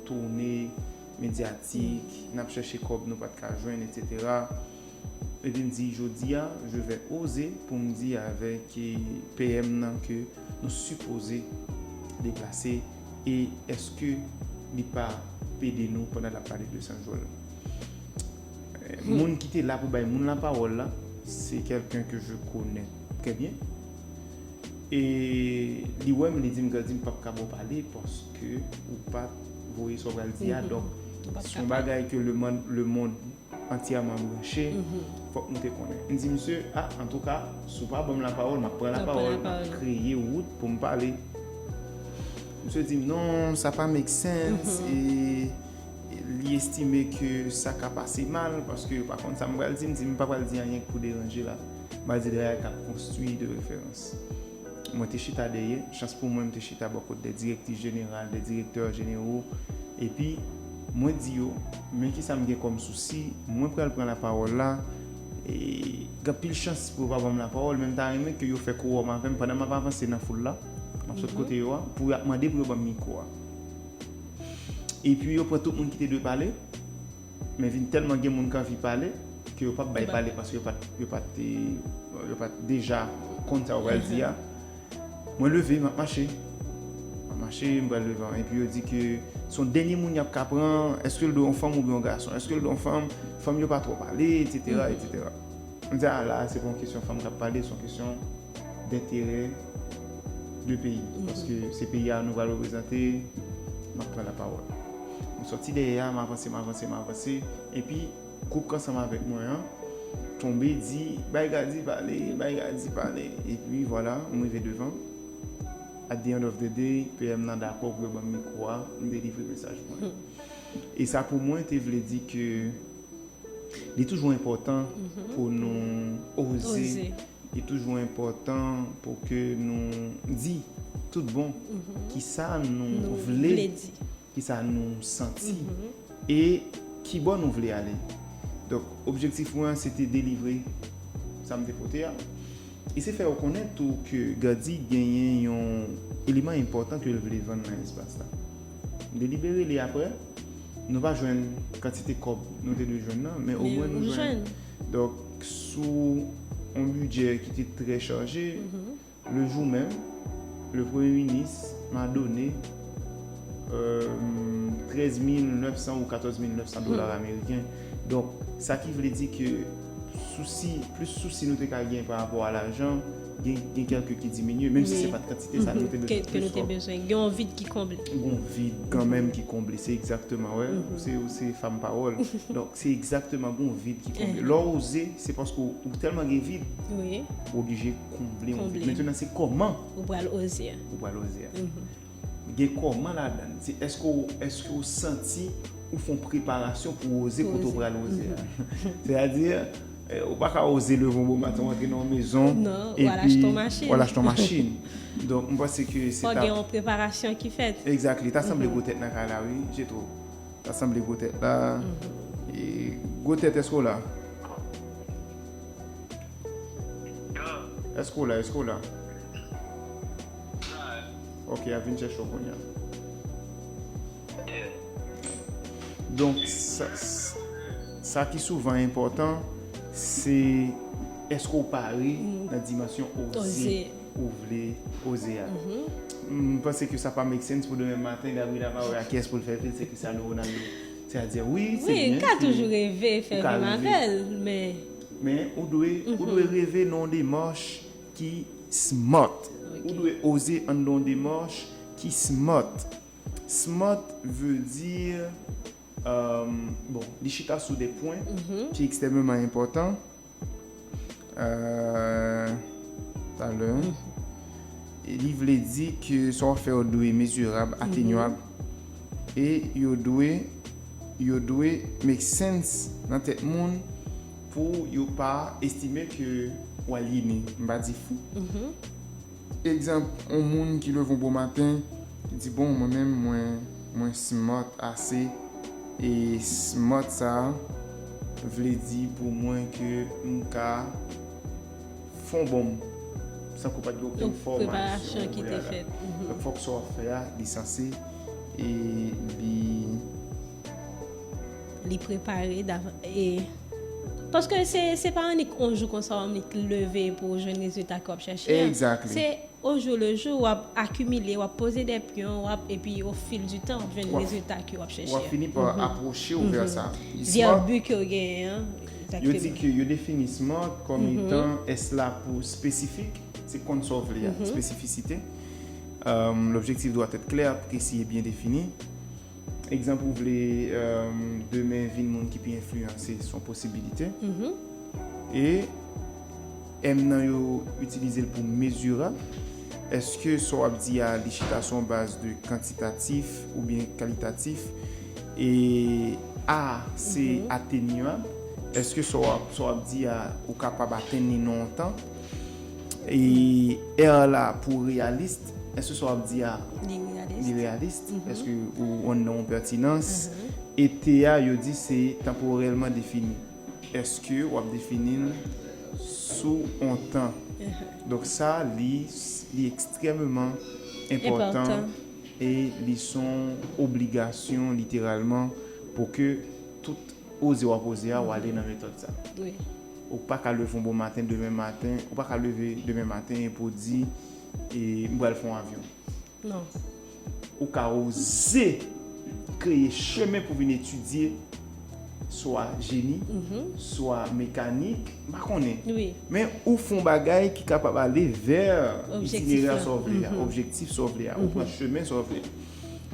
toune medyatik, n ap chèche kòb nou pa t ka jwenn, etsetera. Epi m di, jodi a, je vais oser pou m di avèk, eh, P M nan ke nou sipoze deplase e èske li pa pede nou pandan l ap pale de San Jòl. Eh, moun ki te la pou bay moun lapawòl la, se quelqu'un que je connais très bien. E li wè m, li di m, Gardy, m p ap ka ba w pale paske ou pa t voye sa w pral di a. Donk, se yon bagay ke le monde, le monde antyèman branche, fòk nou te konnen. M di misye, a, antouka, si w pa ban m lapawòl, m ap pran lapawòl, m ap kreye wout pou m pale. Misye di m, non, sa pa make sense, e, e li estime ke sa ka pase mal, paske yo pa konn sa m pral di, m di, m pa pral di anyen k pou deranje la. M pral di de bagay k ap konstwi de referans. Mwen te chita dèyè, chans pou mwen, m te chita bò kot de direktris jeneral, de direktè jenero, epi mwen di yo, men kisa m gen kòm sousi, mwen pral pran lapawòl la, e gen anpil chans pou yo pa ban m lapawòl, men m ta renmen ke yo fè kowòm avè m pandan m ap avanse nan foul la, M ap sot kote yo a, pou y ap mande pou yo ban m mikwo a. Epi yo pran tout moun ki te dwe pale, men vin tèlman gen moun ki anvi pale, ke yo p ap bay pale paske yo pa t, yo pa t, yo pa t deja konn sa yo pral di a. Mwen leve, m ap mache. M ap mache, m pral devan. Epi yo di ke se yon dènye moun y ap ka pran, èske l dwe yon fanm oubyen yon gason? Èske l dwe yon fanm? Fanm yo pa twò pale, etsetera, etsetera. M di, a la, se pa yon kesyon fanm k ap pale, se yon kesyon denterè de peyi. Paske se peyi a nou pral reprezante, m ap pran lapawòl. M sòti dèyè a, m avanse, m avanse, m avanse. Epi, gwoup k ansanm avèk mwen an tonbe di, bay Gady pale, bay Gady pale. Epi, vwala, m rive devan. At the end of the day, P M nan dakò pou yo ban m mikwo a, m delivre mesaj mwen. E sa pou mwen te vle di ke li toujou enpòtan pou nou oze. Li toujou enpòtan pou ke nou di tout bon ki sa nou vle, ki sa nou santi e ki bò nou vle ale. Donk, objektif mwen an, se te delivre sa m te pote a. E se fè yo konnen tou ke Gady genyen yon eleman enpòtan ke l vle vann nan espas la. M te libere li apre. Nou pa jwenn kantite kòb nou te dwe jwenn nan, men omwen nou jwenn. Donk, sou yon bidjè ki te trè chaje, le jou menm, le premye minis m a done euh, trèz mil nèf san ou katòz mil nèf san dola ameriken. Donk, sa ki vle di ke sousi, plis sousi nou te ka gen pa rapò a lajan, gen, gen kèlke ki diminye, menm si se pa t kantite sa nou te bezwen plis kòb. Gen yon vid ki konble. Gen yon vid kanmenm ki konble, se egzakteman, wè, ou se, ou se fanm pawòl. Donk, se egzakteman gen yon vid ki konble. Lè w oze, se paske w, ou tèlman gen vid, ou oblije konble yon vid. Mentenan, se kòman ou pral oze a. Ou pral oze a. Gen kòman ladan l? Se èske w, èske w santi ou fè yon preparasyon pou w oze kote w pral oze a? Sètadi, eh, ou pa ka oze leve yon bon maten, w antre nan yon mezon, epi w al achte yon machin. Donk, m panse ke se ta gen yon preparasyon ki fèt. Exactly. Ta sanble gwo tèt nan kay la, wi, Jetro. Ta sanble gwo tèt la. E, gwo tèt, èske w la? Èske w la? Èske w la? Ok, a vin chèche w kounye a. Donk, sa, sa ki souvan enpòtan, se èske w pare nan dimansyon oze ou vle oze a. M panse ke sa pa make sense pou demen maten, Gabriela pa wè a kiyès pou l fè vil, se Cristiano Ronaldo. Sètadi, wi, se byen. Wi, ou ka toujou reve fè menm avè l, men. Men ou dwe, ou dwe reve nan yon demach ki smart. Ou dwe oze anndan yon demach ki smart. Smart vle di, euh, bon, li chita sou de pwen ki ekstrèmeman enpòtan. Euh, talè. E li vle di ke sa w ap fè yo dwe mezirab, atenyab, e yo dwe, yo dwe make sense nan tèt moun pou yo pa estime ke w alyene. M pa di fou. Egzanp, yon moun ki leve yon bon maten, li di, bon, mwen menm, mwen, mwen smart ase, e smart sa a vle di pou mwen ke m ka fè yon bonm, sanke w pa t gen okenn fòmasyon ki te fèt. Donk, fòk sa w ap fè a, li sanse, e li li prepare davan, e, paske se, se pa annik yon jou konsa w annik leve pou w jwenn rezilta ke w ap chèche a. Exactly. Se au jour le jour, w ap akimile, w ap poze de pyon, w ap, epi au fil du temps, w ap jwenn rezilta ke w ap chèche a. W ap fini pa apwoche w vè sa. Vè bi ke w genyen an. Yo di ke yo defini smart kòm etan, èske la pou spesifik, se konn sa w vle a, spesifisite. Euh, l'objectif doit être clair, précis et bien défini. Egzanp, ou vle, euh, demen vin moun ki pi enfliyanse, se yon posibilite. E M nan yo itilize l pou mezirab. Èske sa w ap di a, li chita sou yon baz de kantitatif oubyen kalitatif? E A, se atenyab. Èske sa w ap, sa w ap di a, ou kapab atenn li nan yon tan? E R la pou reyalis, èske sa w ap di a, li reyalis? Èske ou anndan yon pètinans? E T a, yo di se tanporèlman defini. Èske w ap defini l sou yon tan? Donk sa, li, li ekstrèmeman enpòtan e li se yon obligasyon literalman pou ke tout oze w ap oze a, w ale nan metòd sa. Ou pa ka leve yon bon maten demen maten, ou pa ka leve demen maten epi w di, e, m pral fè yon avyon. Non. Ou ka oze kreye chemen pou vin etidye swa jeni, swa mekanik, m pa konnen. Men ou fè yon bagay ki kapab ale vè itinerè sa w vle a, objektif sa w vle a, ou pran chemen sa w vle.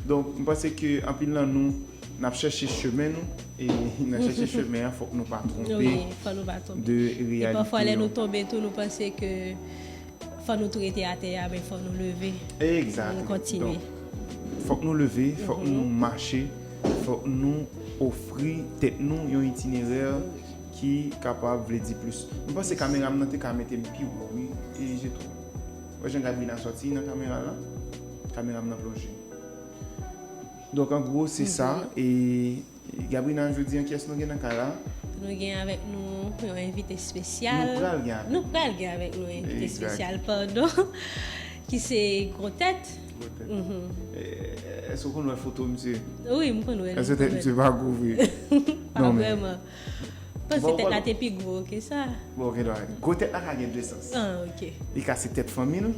Donk, m panse ke anpil nan nou, n ap chèche chemen nou, e nan chèche chemen an, fòk nou pa twonpe de reyalite yo. E pafwa, lè nou tonbe tou, nou panse ke fò nou tou rete atè a, men fò nou leve. Egzakteman. Pou nou kontinye. Donk, fòk nou leve, fòk nou mache, fòk nou ofri tèt nou yon itinerè ki kapab vle di plis. M panse kamera m nan te ka mete m pi wo, wi, e je twouve. Wè jan Gabrina sòti nan kamera la? Kamera m nan plonje. Donk, an gwo, se sa, e Gabrina, jodi an, kiyès nou gen nan kay la? Nou gen avèk nou yon envite espesyal. Nou pral gen avèk nou. Nou pral gen avèk nou yon envite espesyal, padon, ki se Gwo Tèt. Gwo Tèt. E, èske w konn wè foto misye? Wi, m konn wè l. Èske tèt misye pa gwo vre? Pa vrèman. Panse tèt la te pi gwo ke sa. Bon, ok, donk, Gwo Tèt la ka gen de sans. Ah, ok. Li ka se tèt fanmi l.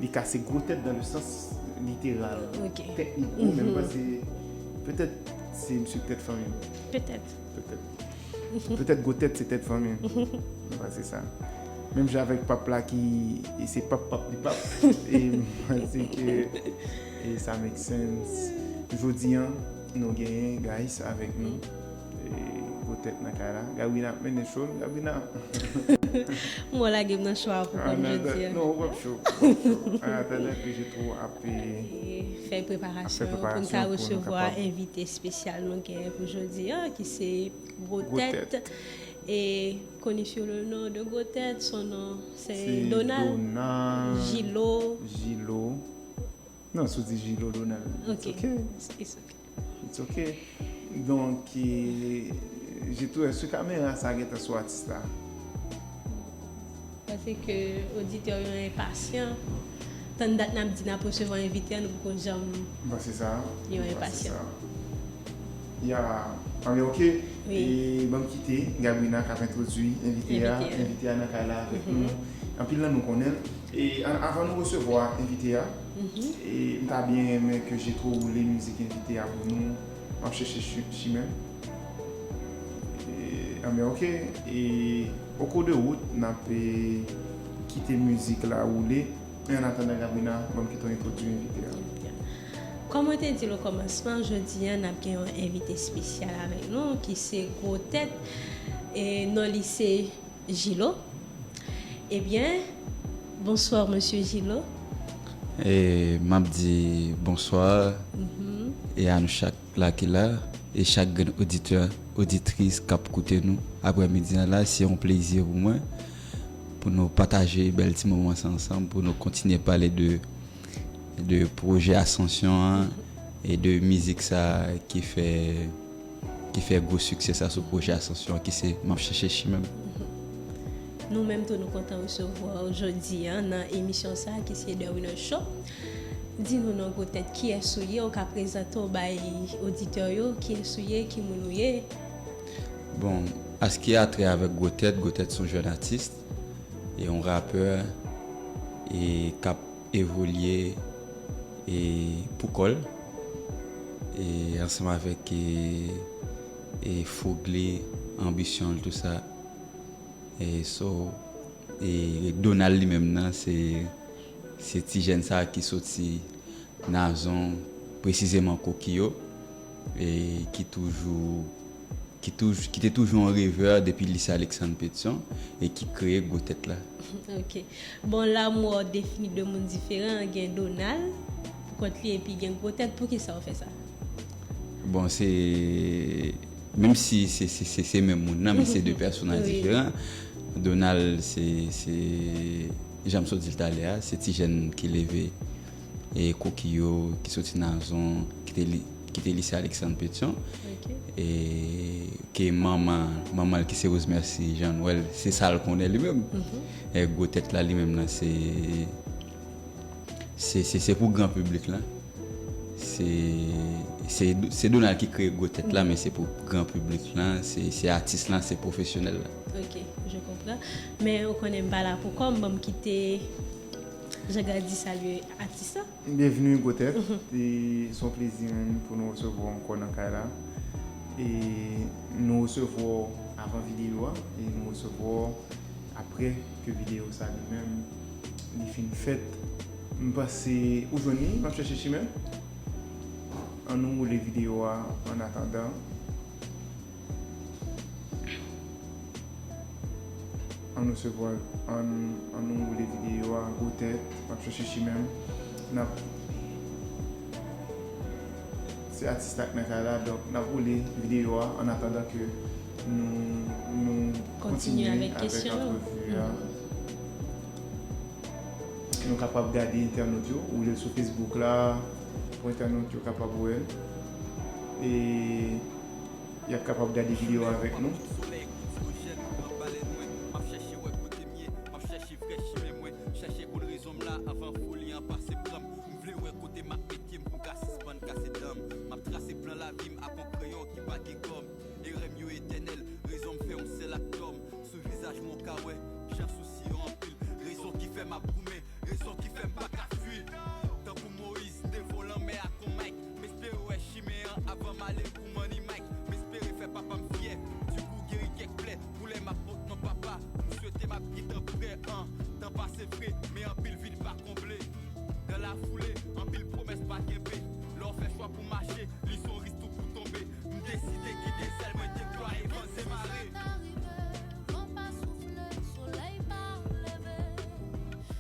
Li ka se gwo tèt dans le sens littéral. Tèt li gwo, men m panse petèt se misye k tèt fanmi m. Petèt. Petèt. Petèt Gwo Tèt se tèt fanmi m. M panse sa. Menm jan avèk pap la ki, e se pap pap li pap. E m panse ke, e sa make sense. Jodi an, nou genyen, guys, avèk nou. E, Gwo Tèt nan kay la. Gabrina ap mennen show l, Gabrina. M wè w lage m nan cho a pou kont jodi a. Non, w p ap cho, w p ap cho. An atandan ke Jetwo ap, e, fè preparasyon pou n ka resevwa envite espesyal nou genyen pou jodi a, ki se Gwo Tèt. E, connu sous le nom de Gwo Tèt, son nom c'est Donald. Donald. Jilo. Jilo. Non, si w di Jilo Donald, it's ok. It's ok. It's ok. Donk, e, Jetwo, èske kamera sa gentan sou atis la? Paske oditè yo enpasyan. Tann dat n ap di n ap resevwa envite a, nou poko janm... M panse sa. Yo enpasyan. Ya, anben, ok. E ban m kite Gabrina k ap entwodui envite a. Envite a nan kay la avèk nou. Anpil nan nou konnen l. E an, avan nou resevwa envite a, e m ta byen renmen ke Jetwo woule mizik envite a pou nou. M ap chèche chi-, chimen. E, anben, ok. E, au cours de route, n ap, e, kite mizik la woule. Men an atandan, Gabrina, ban m kite w entwodui envite a. Kòm mwen te di l okòmansman, jodi a, n ap gen yon envite espesyal avèk nou, ki se Gwo Tèt. E, non li se Jilo. Ebyen, bonsoir, mesye Jilo. E, m ap di bonswa, e a nou chak la ki la, e chak grenn oditè, oditris k ap koute nou aprè midi an la. Se yon plezi pou mwen pou nou pataje bèl ti moman sa ansanm, pou nou kontinye pale de, de pwojè Asansyon an e de mizik sa ki fè, ki fè gwo siksè sa sou pwojè Asansyon an, ki se M ap chèche chimen m. Nou menm tou, nou kontan resevwa w jodi a nan emisyon sa ki se The Winner Show. Di nou non, Gwo Tèt, kiyès ou ye? Ou ka prezante w bay oditè yo, kiyès ou ye, ki moun ou ye? Bon, an sa ki gen atè avèk Gwo Tèt, Gwo Tèt se yon jèn atis, e yon rapè, e k ap evolye, e pou kò l, e ansanm avèk, e, e fougue li, anbisyon l, tou sa. E so, e Donald li menm nan, se, se ti jèn sa ki soti Nazon, presizeman Kokiyo, e ki toujou, ki touj-, ki te toujou yon revè depi lise Aleksann Petyon e ki kreye Gwo Tèt la. Ok. Bon, la m wè w defini de moun diferan, gen Donald pou kont li epi gen Gwo Tèt. Poukisa w fè sa? Bon, se, menm si se, se, se, se menm moun nan, men se de pèsonaj diferan. Donald, se, se, jan m sot di l talè a, se ti jèn ki leve e Kokiyo, ki soti Nazon, ki te li-, ki te lise Aleksann Petyon. E ke manman, manman l ki se Rosemèsi Jean Noël, se sa l konnen li menm. E Gwo Tèt la li menm nan, se, Se, se, se pou gran piblik lan. Se, se, se Donald ki kreye Gwo Tèt la, men se pou gran piblik lan, se, se atis lan, se pwofesyonèl la. Ok, je comprends. Men ou konnen m pa la pou kò m, ban m kite Jean Gardy salye atis lan. Byenvni Gwo Tèt. E se yon plezi menm pou nou resevwa w ankò nan kay la. E nou resevwa w avan videyo a, e nou resevwa w apre ke videyo sa li menm li fin fèt. M panse ou jwenn li, m ap chèche chimen. Ann nou woule videyo a annatandan. Ann resevwa, ann, ann nou woule videyo a, Gwo Tèt, m ap chèche chimen m. N ap, se atis la k nan kay la, donk n ap woule videyo a annatandan ke nou, nou kontinye avèk antrevi a. Nou kapab gade entènot yo, woule l sou Facebook la, pou entènot yo kapab wè l. E y ap kapab gade videyo a avèk nou. Chèche konn rezon m la avan foli an pase pran m. M vle wè kote m ap met pye m pou m ka sispann kase dan m. M ap trase plan lavi m ak yon kreyon ki pa gen gòm. Erè m yo etènèl, rezon m fè yon sèl ak tò m. Sou vizaj mwen w ka wè jan sousi yo anpil. Rezon ki fè m ap goumen, rezon ki fè m pa ka fui. Tankou Moyiz devan lanmè ak yon mayk. M espere wè chimen an avan m ale pou Manny Mike. M espere fè papa m fyè, di kou geri kèk plè. Pou lè m ap pot non papa, m swete m ap gentan prè an. Tan pase vre, men anpil vid pa konble. Dan la foule, anpil pwomès pa kenbe. Lè w fè chwa pou mache, li se yon risk tou pou tonbe. M deside kite sèl mwen deplwaye van demare. Van pa soufle, solèy pa leve.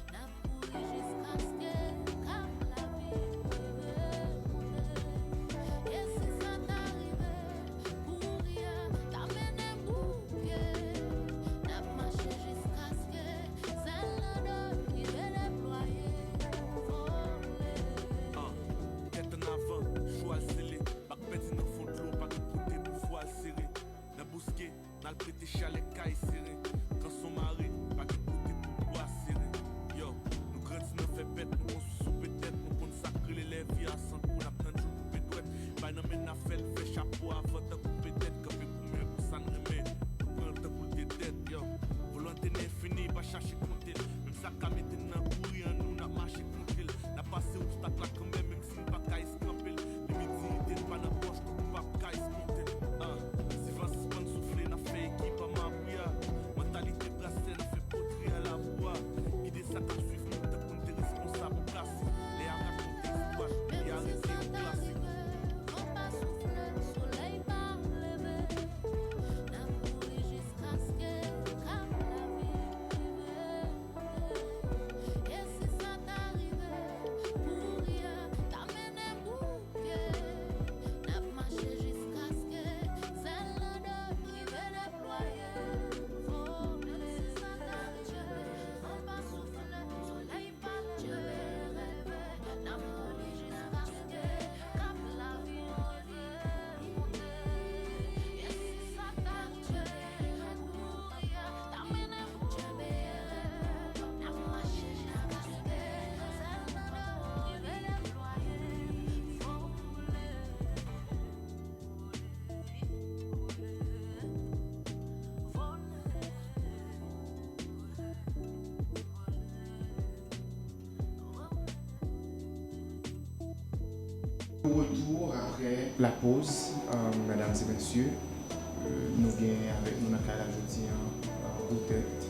N ap kouri jiskaske kap lavi rive monte. E si sa ta rive, kouri a ta mennen bouke. N ap mache jiskaske sèl nan do rive deplwaye, vole. Tèt ann avan, cho al sele. Bak pèdi nan fon dlo, pa gen kote pou vwal sere. Nan bouske, n al prete chalè kay sere. Kanson mare, pa gen kote pou bwa sere. Yo, nou grandi nan fè bèt, nou konstwi sou petèt. Nou konn sa k rele lèvi a san kou, n ap tann jou koupe dwèt. Bay nan men n ap fè l, fè chapo avan tan koupe tèt. Kanpe goumen pou sa n renmen, nou pran l tankou l te dèt. Yo, volonte n enfini, pa chache konte l. Menm sa ka mete n nan kouri an nou, n ap mache kontre l. N ap pase obstak la kanmenm, menm si n pa ka eskanpe l. Limit diyite n pa nan pòch, tankou pa ka eskonte l. Ah, si van sispann soufle, n ap fè ekip a mabouya. Mantalite brasè, n ap fè potri a labou a. Gide sa k ap swiv nou, tankou n te responsab, on klasi. Lè a rakonte istwa, peyi a rete yon klasik. Van pa soufle, solèy pa leve. N ap kouri jiskaske kap lavi rive. E si sa ta rive, kouri a ta mennen bouke. N ap mache jiskaske sèl nan do rive deplwaye, vole. Van pa soufle, solèy pa leve. N ap kouri jiskaske kap lavi rive. Retour après la pause, euh, mesdames et messieurs. Euh, nou gen avèk nou nan kay la jodi an, euh, Gwo Tèt,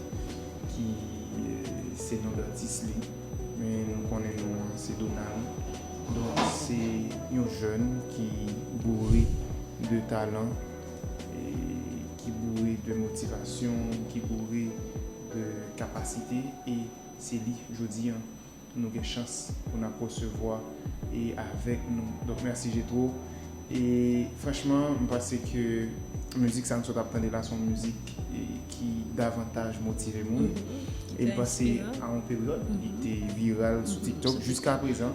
ki, euh, se non datis li. Men nou konnen non an se Donald. Donk se yon jèn ki boure de talan, e ki boure de motivasyon, ki boure de kapasite, e se li jodi an nou gen chans pou n ap resevwa e avèk nou. Donk mèsi Jetro. E franchman, m panse ke mizik sa nou sot ap tande la se yon mizik, e, ki davantaj motive moun. E m panse a yon peryòd li te viral sou TikTok jiska prezan,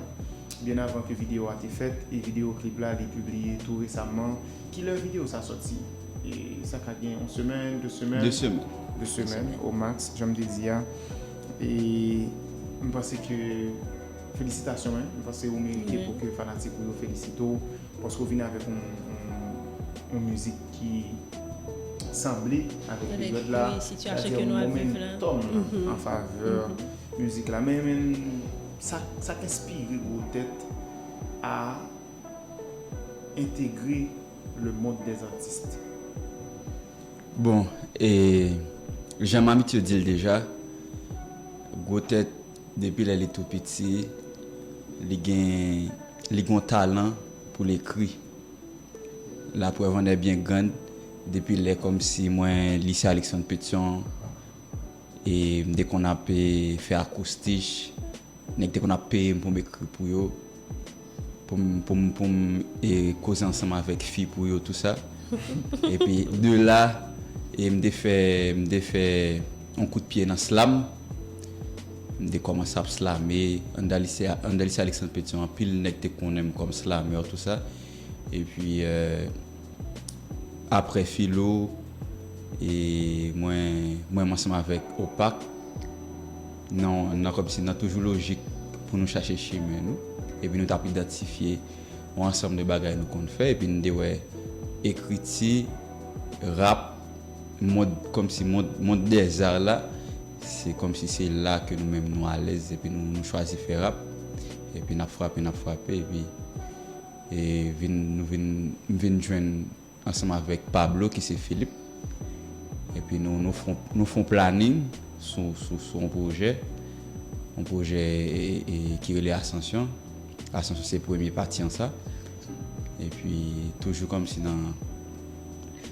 byen avan ke videyo a te fèt, e videyo klip la li pibliye tou resaman. Kilè videyo sa sòti? E sa ka gen yon semèn, de semèn? De semèn. De semèn o max, jan m te di a. E m panse ke Felisitasyon, men. M panse ou merite pou ke fanatik ou yo felisite w, paske ou vin avèk yon, yon, yon mizik ki sanble avèk peryòd la, sitiyasyon ke nou ap viv la, yon momentòm an favè mizik la. Men, men sa, sa k enspire Gwo Tèt a entegre le monde des artistes? Bon, e, jan Mamit yo di l deja, Gwo Tèt, depi lè li tou piti, li gen, li gen yon talan pou l ekri. La preuve en est bien grande, depi lè kòmsi mwen, lise Alexandre Pétion, e m te konn ap, e, fè akoustich, nèg te konn ap peye m pou m ekri pou yo, pou m, pou m, pou m, e, koze ansanm avèk fi pou yo, tou sa. Epi, de la, e m te fè, m te fè yon kout pye nan slam. M te kòmanse ap slame. Anndan lise, anndan lise Alexandre Pétion, anpil nèg te konnen m kòm slamè, tou sa. Epi, e, apre filo, e mwen, mwen ansanm avèk Opak, nan, nan kòmsi nan toujou lojik pou nou chache chimen nou. Epi nou t ap idantifye yon ansanm de bagay nou konn fè, epi n te wè ekriti, rap, mond, kòmsi mond, mond dèzar la, se kòmsi se la ke nou menm nou alèz, epi nou, nou chwazi fè rap, epi n ap frape, n ap frape, epi e vin, nou vin, m vin jwenn ansanm avèk Pablo, ki se Philippe. Epi nou, nou fè, nou fè yon planning sou, sou, sou yon pwojè, yon pwojè e, e, ki rele Ascension. Ascension se premye pati an sa. Epi toujou kòmsi nan,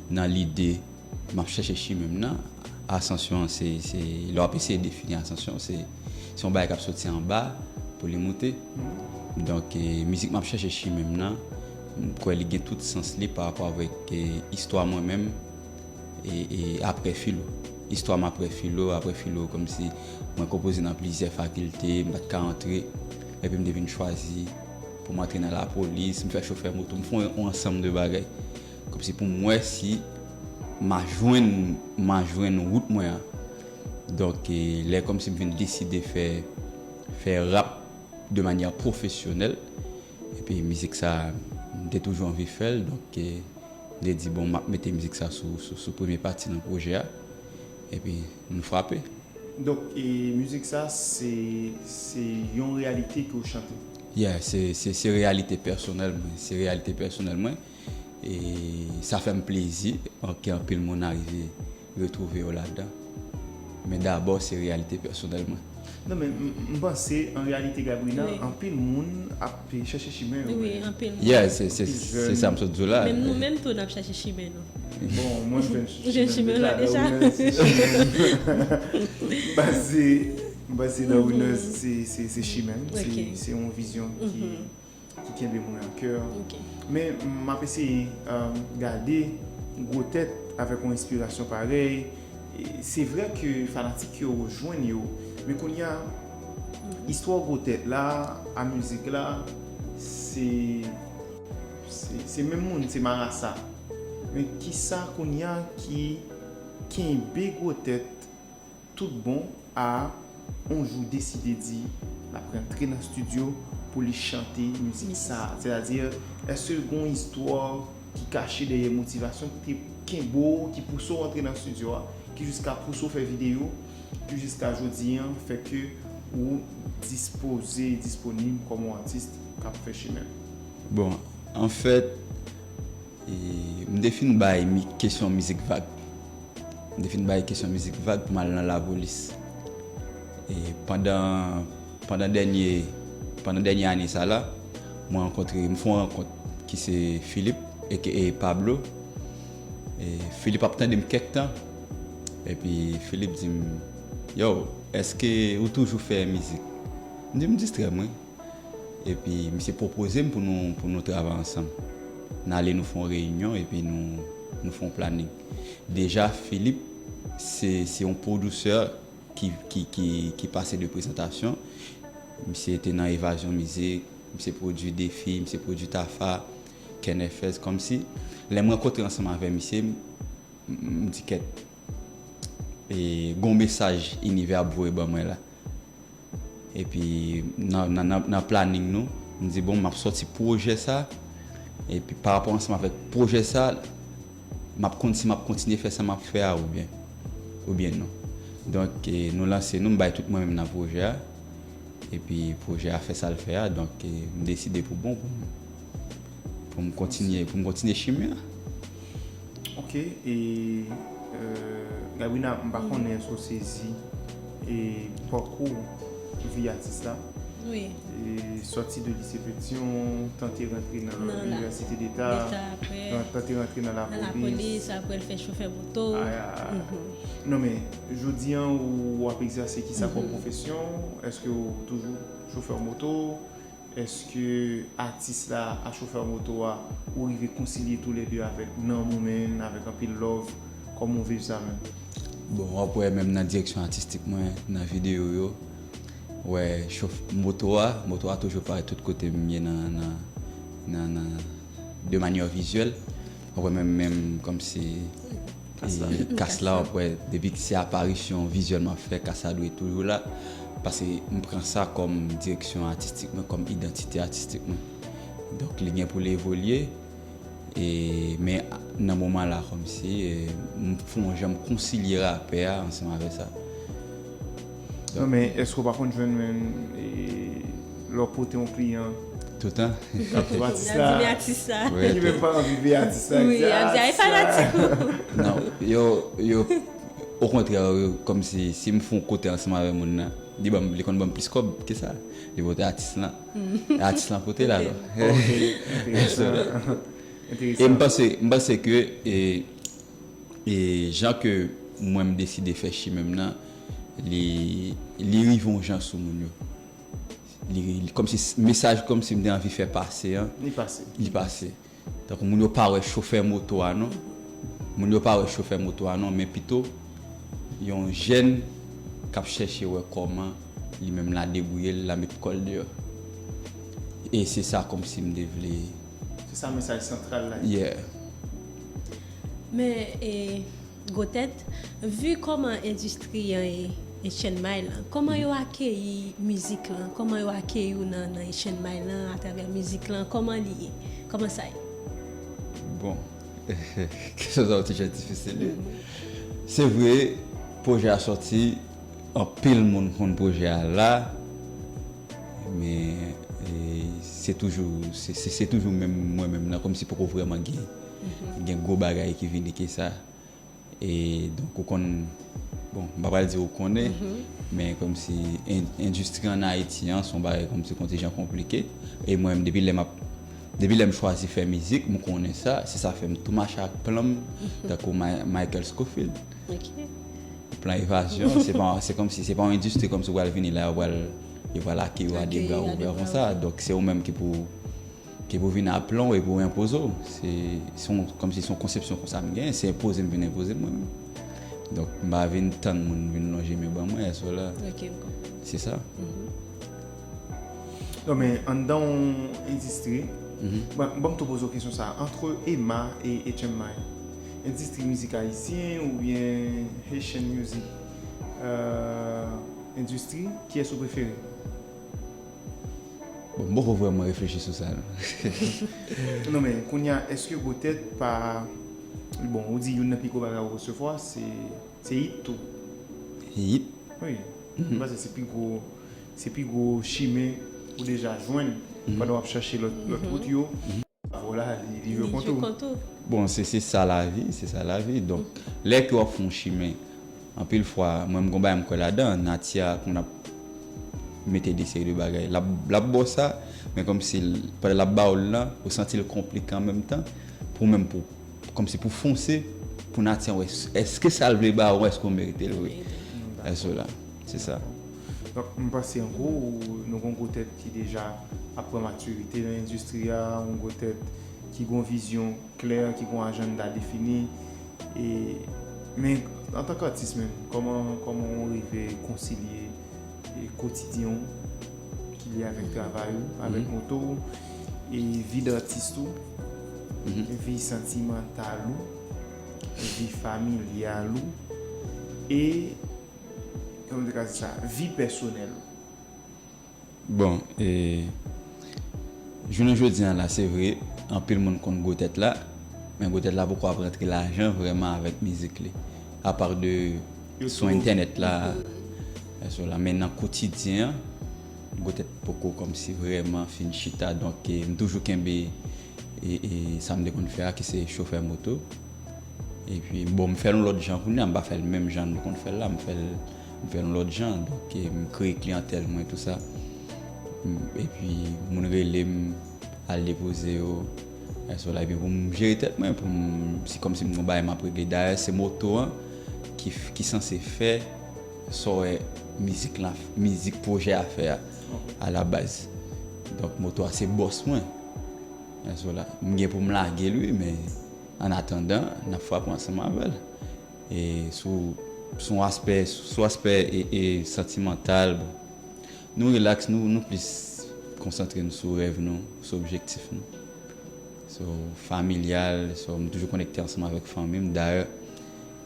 nan lide m ap chèche chimen m nan. Asansyon an, se, se, lè w ap eseye defini asansyon, se, se yon bagay k ap soti anba pou li moute. Donk, e, mizik m ap chèche chimen m nan, m kwè li gen tout sans li pa rapò avèk, e, istwa mwen menm, e, e apre filo. Istwa m apre filo, apre filo, kòmsi mwen konpoze nan plizyè fakilte, m pa t ka antre, epi m te vin chwazi pou m antre nan lapolis, m fè chofè moto, m fè yon, yon ansanm de bagay. Kòmsi pou m wè si m a jwenn, m a jwenn wout mwen an. Donk, e, lè kòmsi m vin deside fè, fè rap de manyè pwofesyonèl, epi mizik sa, m te toujou anvi fè l, donk, e, m te di, bon, m ap mete mizik sa sou, sou, sou premye pati nan pwojè a, epi nou frape. Donk, e, mizik sa, se, se yon reyalite ke w chante? Yeah, se, se, se reyalite pèsonèl mwen. Se reyalite pèsonèl mwen. E sa fè m plezi ke anpil moun arive retwouve yo ladan. Men dabò, se reyalite pèsonèl mwen. Non, men m, m panse, an reyalite, Gabrina, anpil moun ap chèche chimen yo. Wi, anpil moun. Yeah, se, se, se sa m sot di w la. Menm nou menm tou, n ap chèche chimen nou. Bon, mwen, m jwenn Ou jwenn chimen w la deja? M panse, m panse nan Winners, se, se, se chimen m. Se, se yon vizyon ki, ki kenbe mwen an kè. Men m ap eseye, um, gade Gwo Tèt avèk yon enspirasyon parèy. E se vre ke fanatik yo jwenn yo, men kounye a, istwa Gwo Tèt la, a mizik la, se, se, se menm moun, se marasa. Men kisa kounye a ki kenbe Gwo Tèt tout bon a yon jou deside di l ap rantre nan estidyo pou li chante mizik sa? Sètadi, èske gen yon istwa ki kache dèyè motivasyon ki te kenbe w, ki pouse w antre nan estidyo a, ki jiska pouse w fè videyo, ki jiska jodi an fè ke ou dispoze, disponib kòm yon atis k ap fè chimen l? Bon, anfèt, e, m te fin bay mi, kesyon mizik vag. M te fin bay kesyon mizik vag pou m al nan lapolis. E pandan, pandan dènye, pandan dènye ane sa la, mwen rankontre, m fè yon rankont ki se Philippe, aka Pablo. E Philippe ap tande m kèk tan. Epi Philippe di m, yo, èske ou toujou fè mizik? M di, m distrè m, wi. Epi misye pwopoze m pou nou, pou nou travay ansanm. N ale, nou fè yon reyinyon, epi nou, nou fè yon planning. Deja, Philippe, se, se yon pwodisè ki, ki, ki, ki pase de prezantasyon. Misye te nan Evazyon Mizik, misye pwodui Defi, misye pwodui Tafa, Ken F S, kòmsi, lè m rankontre ansanm avè misye, m, m, m di kèt, e, gon mesaj inivè ap voye ban mwen la. Epi nan, nan, nan, nan planning nou, m di bon, m ap sòti pwojè sa. Epi pa rapò ansanm avèk pwojè sa, m ap konn si m ap kontinye fè sa m ap fè a oubyen, oubyen non. Donk, e, nou lanse nou, m bay tout mwen menm nan pwojè a. Epi pwojè a fè sa l fè a, donk, e, m deside pou bon pou m, pou m kontinye, pou m kontinye chimen an. Ok, e euh, Gabrina, m pa konnen èske w sezi e pakou vi atis la. Wi. E sòti de lise Petion, tante rantre nan Nan la- Inivèsite Deta, Deta, apre tan- tante rantre nan nan lapolis. Lapolis, apre l fè chofè moto. Ah, non men, jodi an ou ap egzèse kisa kòm pwofesyon? Èske ou toujou chofè moto? Èske atis la a chofè moto a, ou rive konsilye toulède avèk nanm ou menm, avèk anpil love? Kòman ou viv sa menm? Bon, w ap wè menm nan direksyon atistik mwen, nan videyo yo, wè chof moto a, moto a toujou parèt tout kote m ye nan, nan, nan, nan de manyè vizyèl. W ap wè menm, menm kòmsi Kas la. e, kas la, w ap wè, depi se aparisyon vizyèl m ap fè, kas la dwe toujou la. Paske m pran sa kòm direksyon atistik mwen, kòm idantite atistik mwen. Donk, li gen pou li evolye. E, men nan moman la, kòmsi, e, m fè yon jan m konsilye rapè a ansanm avè sa. Non, men èske w pa konn jwenn menm e, lè w pote yon kliyan Toutan. k ap sou atis Nan di men la? atis la. Wi. Ki menm pa anvi veye atis la, Wi, di, ap di, "Ay, "Atis la." Fanatik ou." Non, yo, yo, okontrè, yo, kòmsi si m fè yon kote ansanm avè moun nan, li ban m, li konn ban m plis kòb ke sa. Li pote atis lan. Atis lan pote la, non. Ok, enteresan. E m Enteresan. panse, m panse ke e, e jan ke mwen m deside fè chimen m nan, li, li rive yon jan sou moun yo. Li, li kòmsi s- mesaj kòmsi m te anvi fè pase an, Li pase. li pase. Tankou moun yo pa wè chofè moto a non. Moun yo pa wè chofè moto a non, men pito yon jèn k ap chèche wè kòman li menm l a debouye l, l a met kò l deyò. E se sa kòmsi m te vle. Se sa mesaj santral la. Yeah. Men, e, Gwotèt, vi kòman endistri an e, e Chienmay lan, kòman yo akeyi mizik lan? Kòman yo akeyi w nan, nan Chienmay lan atravè mizik lan? Kòman li ye? Kòman sa ye? Bon, kesyon sa yo ti jan difisil wi. Se vre, pwojè a sòti, anpil moun konn pwojè a la, men e, se toujou, se, se, se toujou menm mwen menm nan, kòmsi poko vrèman gen, gen gwo bagay ki vini ke sa. E donk ou konn, bon, m pa pral di ou konnen, men kòmsi en- endistri an Ayiti an se yon bagay kòmsi kontijan konplike. E mwen menm, depi lè m ap, depi lè m chwazi fè mizik, m konnen sa, se sa fè m tou mache ak plan m, tankou Ma- Michael Scofield. Ok. Plan evazyon, se pa, se kòmsi, se pa yon endistri kòmsi ou pral vini la, yo pral, yo pral akeyi w a de bra ouvè konsa. Donk se ou menm ki pou, ki pou vin a plan w e pou enpoze w. Se, se yon, kòmsi se yon konsepsyon konsa m gen, se enpoze m vin enpoze m mwen menm. Donk m pa vin tann moun vin lonje men ban mwen, èske la. Ok, m konprann. Se sa. Non, men anndan yon endistri, bon, bon, m tou poze w kesyon sa. Antre Ema e H M I, endistri mizik ayisyen oubyen Haitian music euh, industry, kiyès ou prefere? Bon, m poko vrèman reflechi sou sa non. Non, men kounye a, èske Gwotèt pa, bon, ou di youn nan pi gwo bagay ou resevwa se, se hit tou. Hit. Wi. M panse se pi gwo, se pi gwo chimen ou deja jwenn pandan w ap chache lòt, lòt wout yo. Bravo la, li, li jwe kont ou. Bon, se, se sa lavi, se sa lavi. Donk lè ke w ap fè yon chimen, anpil fwa mwen m gon bagay m kwè ladan, nati a konn ap mete de seri de bagay, l ap, l ap ba w sa, men kòmsi pandan l ap ba w l lan, ou santi l konplike an menm tan pou menm pou, kòmsi pou fonse, pou nati a wè èske sa l vle ba ou, èske w merite l vre. Èske w la? Se sa. Donk m panse an gwo nou gon Gwotèt ki deja ap pran matirite nan endistri a, yon Gwotèt ki gon vizyon klè, ki gon ajanda defini. E, men antank atis menm, kòman, kòman ou rive konsilye e, kotidyen w ki lye avèk travay ou, avèk moto w, e vi d atis ou, vi santimantal ou, vi familyal ou, e kòman te ka di sa, vi pèsonèl ou? Bon, e, jounen jodi a la, se vre, anpil moun konn Gwotèt la, men Gwotèt la poko ap rantre lajan vrèman avèk mizik li. Apa de sou entènèt la, e, sou la, men nan kotidyen an, Gwotèt poko kòmsi vrèman fin chita, donk, e, m toujou kenbe e, e sa m te konn fè a, ki se chofè moto. Epi, bon, m fè l yon lòt jan kounye a, m pa fè l menm jan nou konn fè l la, m fè l, m fè l yon lòt jan. Donk, e, m kreye kliyantèl mwen, tou sa. M, epi, moun rele m, al depoze yo, e, sou la, epi pou m jere tèt mwen, pou m, si kòmsi m gon bagay m ap regle. Dayè, se moto an ki, ki sanse fè sa w wè mizik la, mizik pwojè a fè a, a la baz. Donk, moto a se bòs mwen. E, sou la, m gen pou m lage l, wi, men an atandan, n ap frape ansanm avè l. E sou, sou aspè, sou aspè e, e santimantal, bon, nou rilaks, nou, nou plis konsantre nou sou rèv nou, sou objektif nou. So, familyal, so, m toujou konekte ansanm avèk fanmi m. Dayè,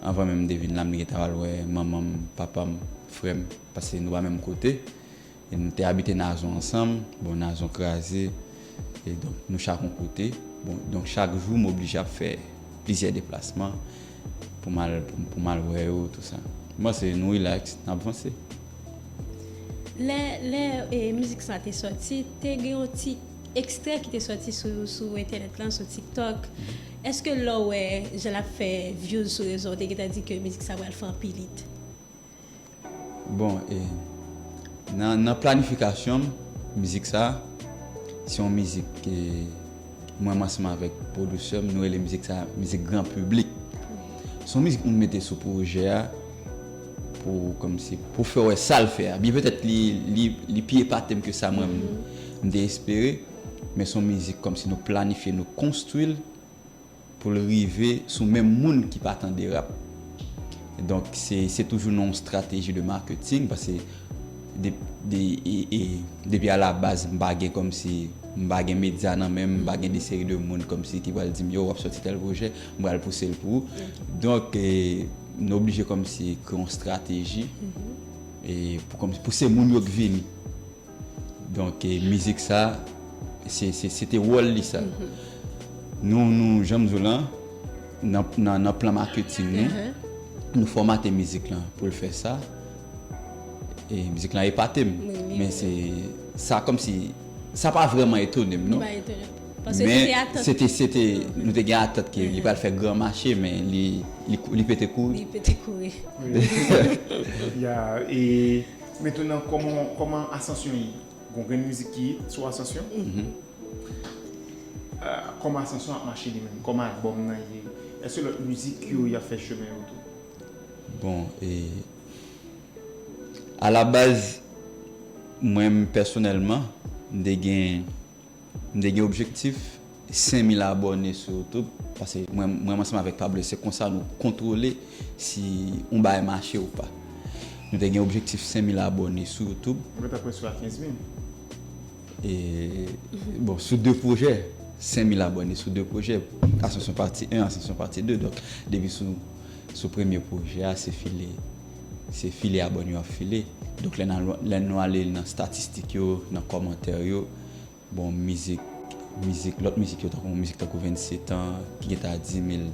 anvan menm m te vin la, m te gentan al wè manman m, papa m, frè m, paske nou pa menm kote. E nou te abite Nazon ansanm. Bon, Nazon kraze. E donk, nou chak yon kote. Bon, donk, chak jou, m oblije ap fè plizyè deplasman pou m al, pou, pou m al wè yo, tou sa. M panse nou rilaks, n ap vanse. Lè, lè e, mizik sa te sòti, te gen yon ti ekstrè ki te sòti sou, sou entènèt lan, sou TikTok. Èske lè w wè jan l ap fè views sou rezo, w te gentan di ke mizik sa pral fè anpil hit? Bon, e, nan, nan planifikasyon m, mizik sa, se yon mizik ke mwen menm ansanm avèk pwodisè m, nou rele mizik sa mizik gran piblik. Se yon mizik nou mete sou pwojè a pou, kòmsi, pou fè wè sa l fè a. Byen petèt li, li, li pi epate m ke sa mwen m, m te espere, men se yon mizik kòmsi nou planifye, nou konstwi l pou l rive sou menm moun ki pa tande rap. Donk, se, se toujou nan yon strateji de marketing, paske de, de, e, e, depi a la baz, m pa gen kòmsi, m pa gen medya nan men m, m pa gen de seri de moun kòmsi ki pral di m, yo, w ap sòti tèl pwojè, m pral pouse l pou ou. Donk, e, nou oblije kòmsi kreye yon strateji e, pou, kòmsi, pou se moun yo k vini. Donk, e, mizik sa, se, se, se te wòl li sa. Nou, nou, jan m di w lan, nan, nan, nan plan maketing nou, nou fòmate mizik lan pou l fè sa. E mizik lan epate m. Men se, sa kòmsi, sa pa vrèman etone m, non. Men se te, se te, nou te gen atant ke li pral fè gran mache, men li, li, li pete kouri. Li pete kouri. Ya, e mentnan, kòman, kòman Asansyon ye? Gon grenn mizik ki hit sou Asansyon? Ah, kòman Asansyon ap mache li menm? Kòman albòm nan ye? Èske lòt mizik yo y ap fè chemen yo tou? Bon, e, a la baz, mwen menm pèsonèlman, m te gen, m te gen objektif senk mil abòne sou YouTube, paske mwen, mwen menm ansanm avèk Pablo, se konsa nou kontwole si yon bagay mache ou pa. Nou te gen objektif senk mil abòne sou YouTube. Mwen ta presque a kenz mil. E, bon, sou de pwojè, senk mil abòne sou de pwojè, Asansyon pati en, Asansyon pati de. Donk, depi sou, sou premye pwojè a, se file, se file abòne yo ap file. Donk, lè n al, lè nou ale nan statistik yo, nan kòmantè yo, bon, mizik, mizik, lòt mizik yo, tankou mizik tankou vennsetan, ki gentan a dis mil,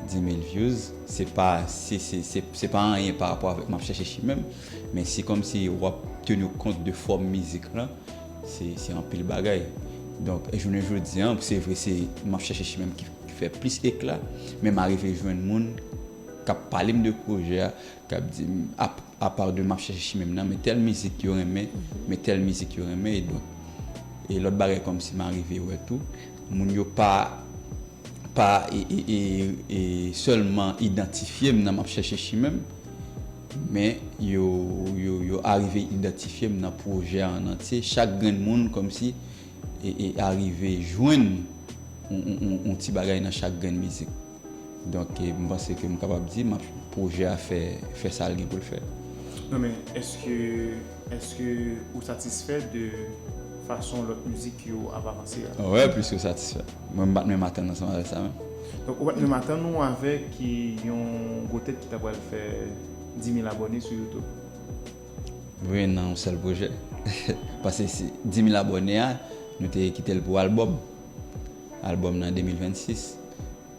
dis mil views, se pa, se, se, se, se pa anyen pa rapò avèk M ap chèche chimen m, men se kòmsi w ap teni kont de fòm mizik lan, se, se anpil bagay. Donk, jounen jodi a, se vre, se M ap chèche chimen m ki, ki fè plis ekla, men m arive jwenn moun k ap pale m de pwojè a, k ap di m, ap, apa de M ap chèche chimen m nan, men tèl mizik yo renmen, men tèl mizik yo renmen, e donk, e lòt bagay kòmsi m arive wè tou, moun yo pa, pa e, e, e, e sèlman idantifye m nan M ap chèche chimen m, men yo, yo, yo arive idantifye m nan pwojè a an antye. Chak grenn moun kòmsi e, e arive jwenn yon, yon, yon, yon ti bagay nan chak grenn mizik. Donk, e, m panse ke m kapab di, m ap, pwojè a fè, fè sa l gen pou l fè. Non, men, èske, èske ou satisfè de fason lòt mizik yo ap avanse a? Wi, plis ke satisfè. Mwen, m pa t menm atann ansanm avèk sa menm. Donk, ou pa t menm atann ou avèk yon gwo tèt ki ta pral fè dis mil abòne sou YouTube? Wi, nan yon sèl pwojè. Paske si dis mil abòne a, nou te kite l pou albòm. Albòm nan de mil vennsis.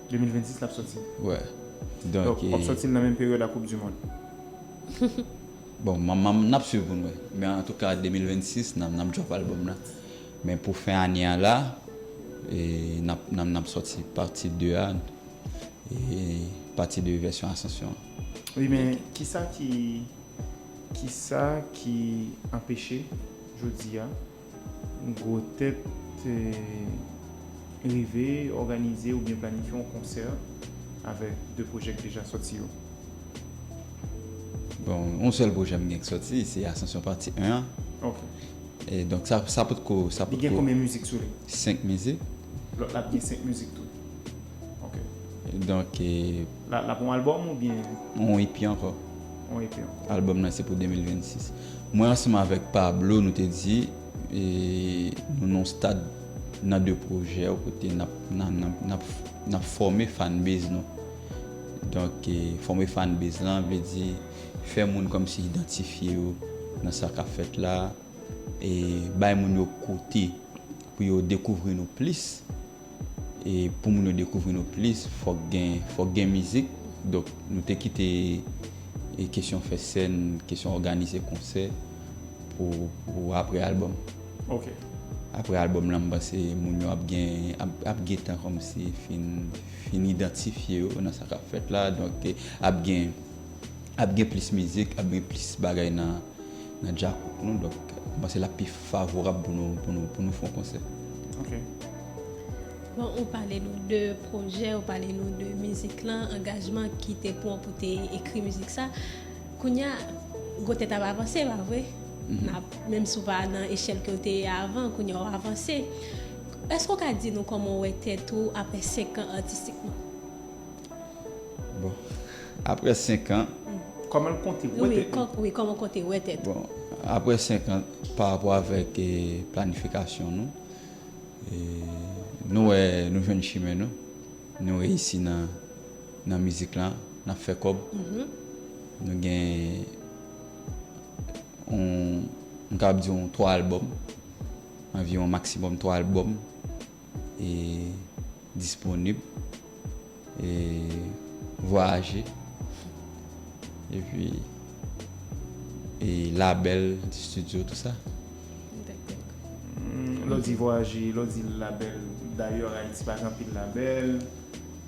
De mil vennsis l ap sòti. Wè. Donk, w ap sòti l nan menm peryòd a Koup di Mond. Bon, m, m, n ap swiv pou n wè. Men antouka, de mil vennsis, n ap, n ap drop albòm nan. Men pou fen ane a la, e, n ap, n ap, n ap sòti pati de a, e, pati de vèsyon Asansyon an. Wi, men kisa ki, kisa ki anpeche, jodi a, Gwo Tèt, eh, rive òganize oubyen planifye yon konsè avèk de pwojè k deja sòti yo? Bon, yon sèl pwojè m gen k sòti, se Asansyon Pati en an. Ok. E donk, sa, sa potko, sa Li gen potko konbyen mizik sou li? Senk mizik. Lòt la ap gen senk mizik tou. Ok. E donk, e, La, l ap yon albòm oubyen yon E P ankò. Yon E P ankò? Albòm nan se pou de mil vennsis. Mwen ansanm avèk Pablo, nou te di, e, nou nan yon stad nan de pwojè yo kote n ap, n ap, n ap, n ap, n ap fòme fanbase nou. Donk, e, fòme fanbase lan vle di fè moun kòmsi idantifye yo nan sa k ap fèt la, e bay moun yo kote pou yo dekouvri nou plis. E pou moun yo dekouvri nou plis, fòk gen, fòk gen mizik. Donk, nou te kite, e, kesyon fè sèn, kesyon òganize konsè pou, pou apre albòm. Ok. Apre albòm lan, m panse moun yo ap gen, ap, ap gentan kòmsi fin, fin idantifye yo nan sa k ap fèt la. Donk, e, ap gen, ap gen plis mizik, ap gen plis bagay nan, nan djakout nou. Donk, m panse l ap pi favorab pou nou, pou nou, pou nou fè yon konsè. Ok. Bon, ou pale nou de pwojè, ou pale nou de mizik lan, angajman ki te pran pou te ekri mizik sa. Kounye a, Gwo Tèt ap avanse, pa vre? N ap, menm si w pa nan echèl ke w te ye avan, kounye a w avanse. Èske w ka di nou kòman w wè tèt ou apre senk an atistikman? Bon, apre senk an, Kòman l konte wè Wi, tèt li? kò- wi, kòman w konte wè tèt ou? Bon, apre senk an, pa rapò avèk, e, planifikasyon nou, e, nou wè, nou jwenn chimen nou, nou reyisi nan, nan mizik lan, n ap fè kòb. Nou gen yon, m kapab di yon twa albòm, anviwon maksimòm twa albòm, e, disponib, e, vwayaje, epi, e, labèl, estidyo, tou sa. Hmm, lè w di vwayaje, lè w di labèl, dayè Ayiti pa gen anpil labèl.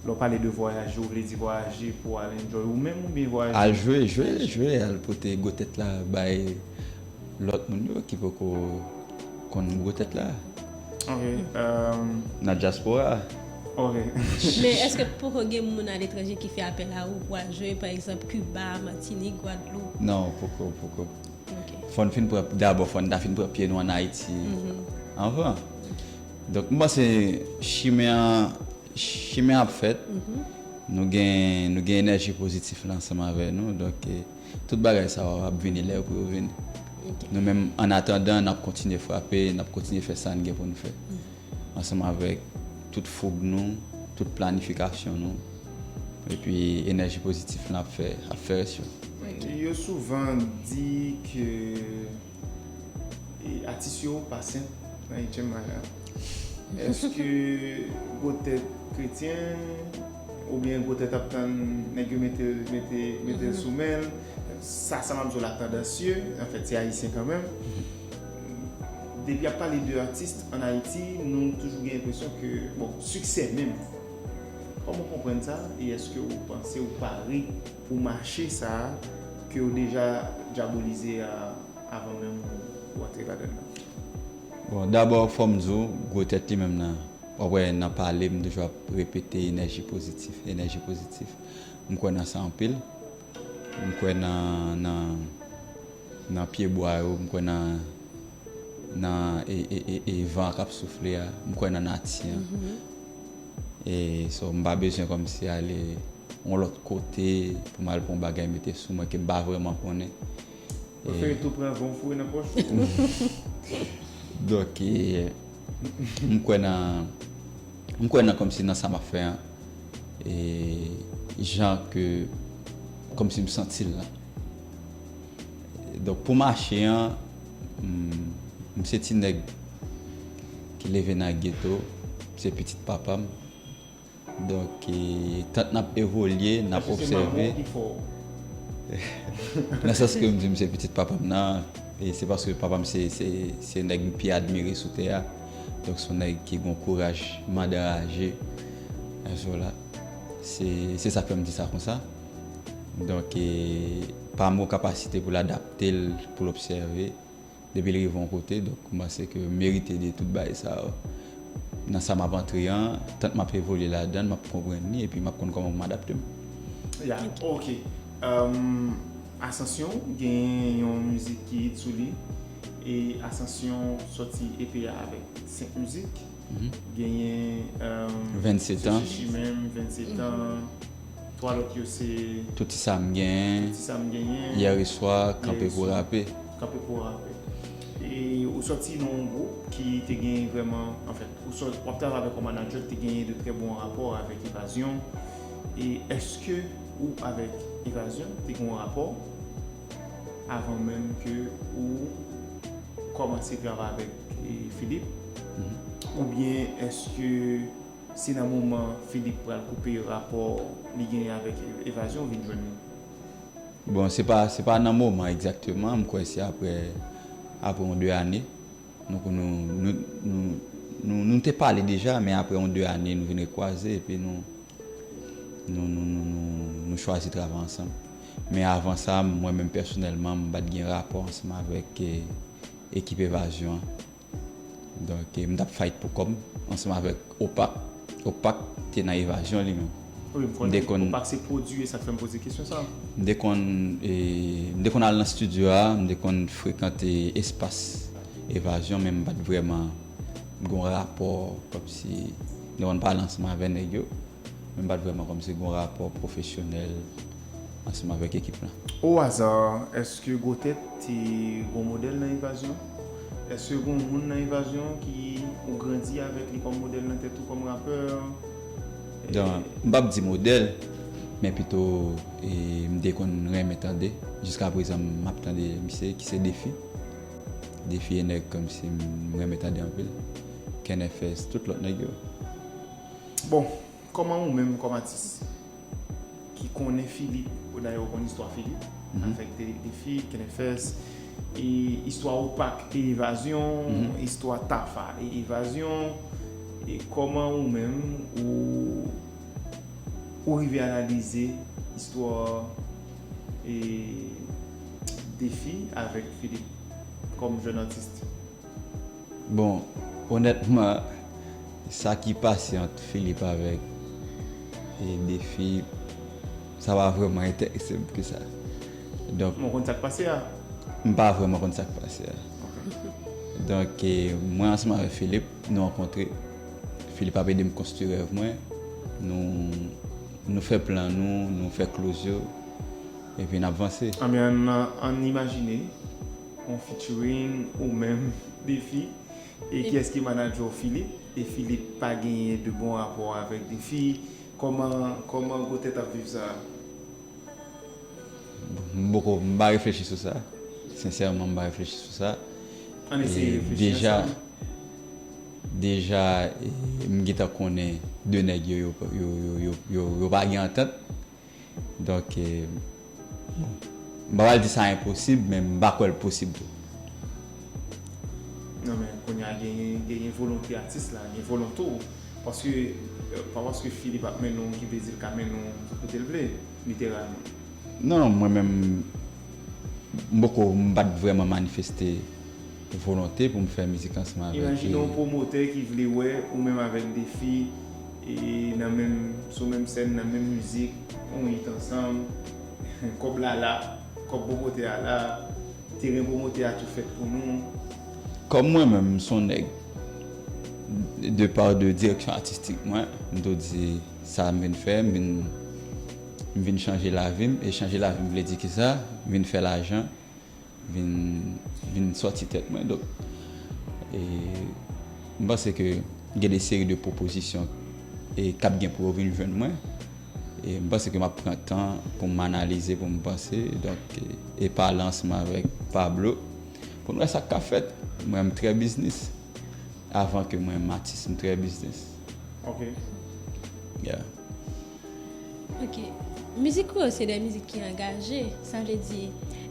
Lè w pale de vwayaje, ou vle di vwayaje pou al enjoy ou menm oubyen vwayaje? Al jwe, jwe, jwe, al pote Gwo Tèt la bay lòt moun yo ki poko konn Gwo Tèt la. Ok. euh, Nan dyaspora. ok. Men èske poko gen moun aletranje ki fè apèl a ou pou al jwe, pa egzanp, Kiba, Matinik, Gwadloup? Non, poko, poko. Ok. Fò n fin pran, dabò, fò n ta fin pran pye nou ann Ayiti anvan. Donk, m panse chimen an, chimen an ap fèt. Nou gen, nou gen enèji pozitif la ansanm avè nou. Donk, e, tout bagay sa yo ap vini lè yo pou yo vini. Ok. Nou menm, an atandan, n ap kontinye frape, n ap kontinye fè sa n gen pou n fè. Ansanm avèk tout foug nou, tout planifikasyon nou. Epi enèji pozitif lan ap fè, ap fè rès yo. Yo souvan di ke, e, atis yo pa senp nan H M I a. Èske Gwo Tèt kretyen oubyen Gwo Tèt ap tann nèg yo mete, mete, mete l sou men l? Sa, sa m ap di w la tandansye, anfèt, se ayisyen kanmenm. Depi y ap pale de atis ann Ayiti, nou toujou gen enpresyon ke, bon, siksè menm. Kòman w konprann sa? E èske w panse w pare pou mache sa a ke w deja dyabolize a avan menm ou antre ladan l la? Bon, dabò, fò m di w, Gwo Tèt li menm nan, w ap wè nan pale, m toujou ap repete enèji pozitif, enèji pozitif. M kwè nan sa anpil. M kwè nan, nan, nan pyebwa yo, m kwè nan, nan e, e, e, e van k ap soufle a, m kwè nan nati an. E so, m pa bezwen kòmsi ale yon lòt kote pou m al pran yon bagay mete sou mwen ke m pa vrèman konnen. Prefere tou pran van w foure nan pòch ou. Donk, e, m kwè nan, m kwè nan kòmsi nan sa m ap fè an, e, jan ke kòmsi m santi l la. Donk, pou mache an, m, m se ti nèg ki leve nan geto, m se pitit papa m. Donk, e, tan n ap evolye, n ap obsève. Èske se manman w ki fè w? Nan sans ke m di m se pitit papa m nan, e se paske papa m se, se, se nèg m pi admire sou tè a. Donk, se yon nèg ki gen yon kouraj, m anraje, e, so la. Se, se sa k fè m di sa konsa. Donk, e, pa m gen kapasite pou l adapte l, pou l obsève. Depi l rive yon kote, donk, m panse ke m merite de tout bagay sa yo. Nan sa m ap antre an, tan m ap evolye ladan l, m ap konprann li, epi m ap konn kòman pou m adapte m. Ya, ok. Um, Ascension gen yon mizik ki hit sou li. E Ascension sòti E P a avèk senk mizik. Genyen um, Vennsetan. Chichi menm, Vennsetan. Twa lòt yo se Tout sa m genyen. Ti sa m genyen. Yèriswa, Kanpe pou rape. Kanpe pou rape. E ou sòti nan yon gwoup ki te gen vrèman, anfèt, ou sòt, w ap travay avèk yon manager ki te gen de trè bon rapò avèk Evazyon. E èske ou avèk Evazyon te gen yon rapò avan menm ke ou kòmanse travay avèk e, Philippe? Oubyen èske se nan moman Philippe pral koupe rapò li genyen avèk Evazyon ou vin jwenn li? Bon, se pa, se pa nan moman egzakteman, m kwè se apre, apre yon de ane. Donk, nou, nou, nou, nou, nou te pale deja, men apre yon de ane, nou vin rekwaze, epi nou, nou, nou, nou, nou, nou chwazi travay ansanm. Men avan sa, mwen menm pèsonèlman, m pa t gen rapò ansanm avèk e, ekip Evazyon an. Donk, e, m t ap fight pou kòb ansanm avèk Opak. Opak te nan Evazyon li menm. Wi, m konnen. Opak se pwodui, e sa k fè m poze kesyon sa. M te konn, e, m te konn al nan estidyo a, m te konn frekante espas Evazyon, men m pa t vrèman gen yon rapò kòmsi, m te konn pale ansanm avèk nèg yo, men m pa t vrèman kòmsi gen yon rapò pwofesyonèl ansanm avèk ekip lan. O aza, èske Gwotèt te gen yon modèl nan Evazyon? Èske gen yon moun nan Evazyon ki ou grandi avèk li kòm modèl nan tèt ou kòm rapè? Donk, m p ap di modèl, men pito, e, m te konn renmen tande. Jiska prezan, m ap tande misye, ki se Defi. Defi e nèg kòmsi m renmen tande anpil. Kenefès, tout lòt nèg yo. Bon, kòman ou menm kòm atis ki konnen Philippe, dayè ou konn istwa Philippe, avèk Defi, Kenefès, e istwa Opak e Evazyon, istwa Tafa e Evazyon, e kòman ou menm ou, ou rive analize istwa e Defi avèk Philippe kòm jèn atis? Bon, onètman, sa ki pase ant Philippe avèk e Defi, sa pa vrèman enterese m ke sa. Donk, Ou konn sa k pase a? M pa vrèman konn sa k pase a. Donk, e, mwen ansanm avèk Philippe, nou rankontre. Philippe ap ede m konstwi rèv mwen. Nou, nou fè plan nou, nou fè kloz yo. Epi n ap vanse. Anben, ann, ann imajine yon featuring ou menm, Defi, e kiyès ki manadjè w? Philippe, e Philippe pa genyen de bon rapò avèk Defi. Kòman, kòman Gwotèt ap viv sa? M poko, m pa reflechi sou sa. Sensèman, m pa reflechi sou sa. Ann eseye E reflechi deja, ansanm. Deja, e, m gentan konnen de nèg yo, yo, yo, yo, yo, yo, yo pa gen antant. Donk, e, bon, m pa pral di sa enposib, men m pa kwè l posib tou. Non, men kounye a genyen, genyen volonte atis la, gen volonte w. Paske, e, pa paske Philippe ap mennen w ki vle di l ka mennen w tout kote l vle, literalman. Non, mwen menm, m poko, m pa t vrèman manifeste volonte pou m fè mizik ansanm avèk Imajine yon pwomotè ki vle wè ou menm avèk Defi e nan menm, sou menm sèn, nan menm mizik, yon hit ansanm, kòb la la, kòb bò kote a la, teren pwomotè a tou fèt pou nou. Kòm mwen menm, m se yon nèg, de pa de direksyon atistik mwen, m tou di sa m vin fè, m vin, m vin chanje lavi m, e chanje lavi m vle di kisa? M vin fè lajan, vin, vin sòti tèt mwen. Donk, e, m panse ke gen de seri de pwopozisyon e k ap gen pou yo vin jwenn mwen. E m panse ke m ap pran tan pou m analize, pou m panse, donk, e, e pale ansanm avèk Pablo, pou n wè sa k ka fèt. Mwen, m trè biznis. Avan ke mwen, m atis, m trè biznis. Ok. Yeah. Ok. Mizik ou yo se de mizik ki angaje. Sa vle di,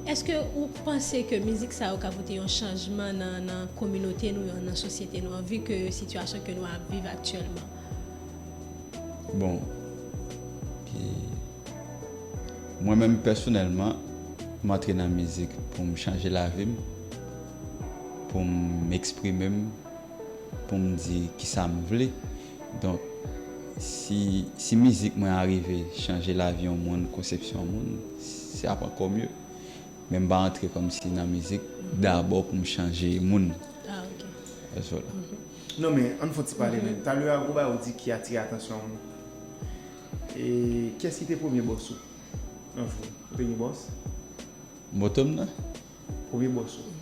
èske ou panse ke mizik sa yo ka pote yon chanjman nan, nan kominote nou an, nan sosyete nou an, vi ke sitiyasyon ke nou ap viv aktyèlman? Bon, e mwen menm pèsonèlman, m antre nan mizik pou m chanje lavi m, pou m eksprime m, pou m di kisa m vle. Donk, si, si mizik mwen arive chanje lavi yon moun, konsepsyon yon moun, se ap ankò mye. Men m pa antre kòmsi nan mizik dabò pou m chanje moun. Ah, ok. Èske w la? Non, men ann fè yon ti pale, men talè a, gon bagay ou di ki atire atansyon an. E kiyès ki te premye bòs ou? Nan jou, ou te gen bòs? Moto m nan? Premye bòs ou?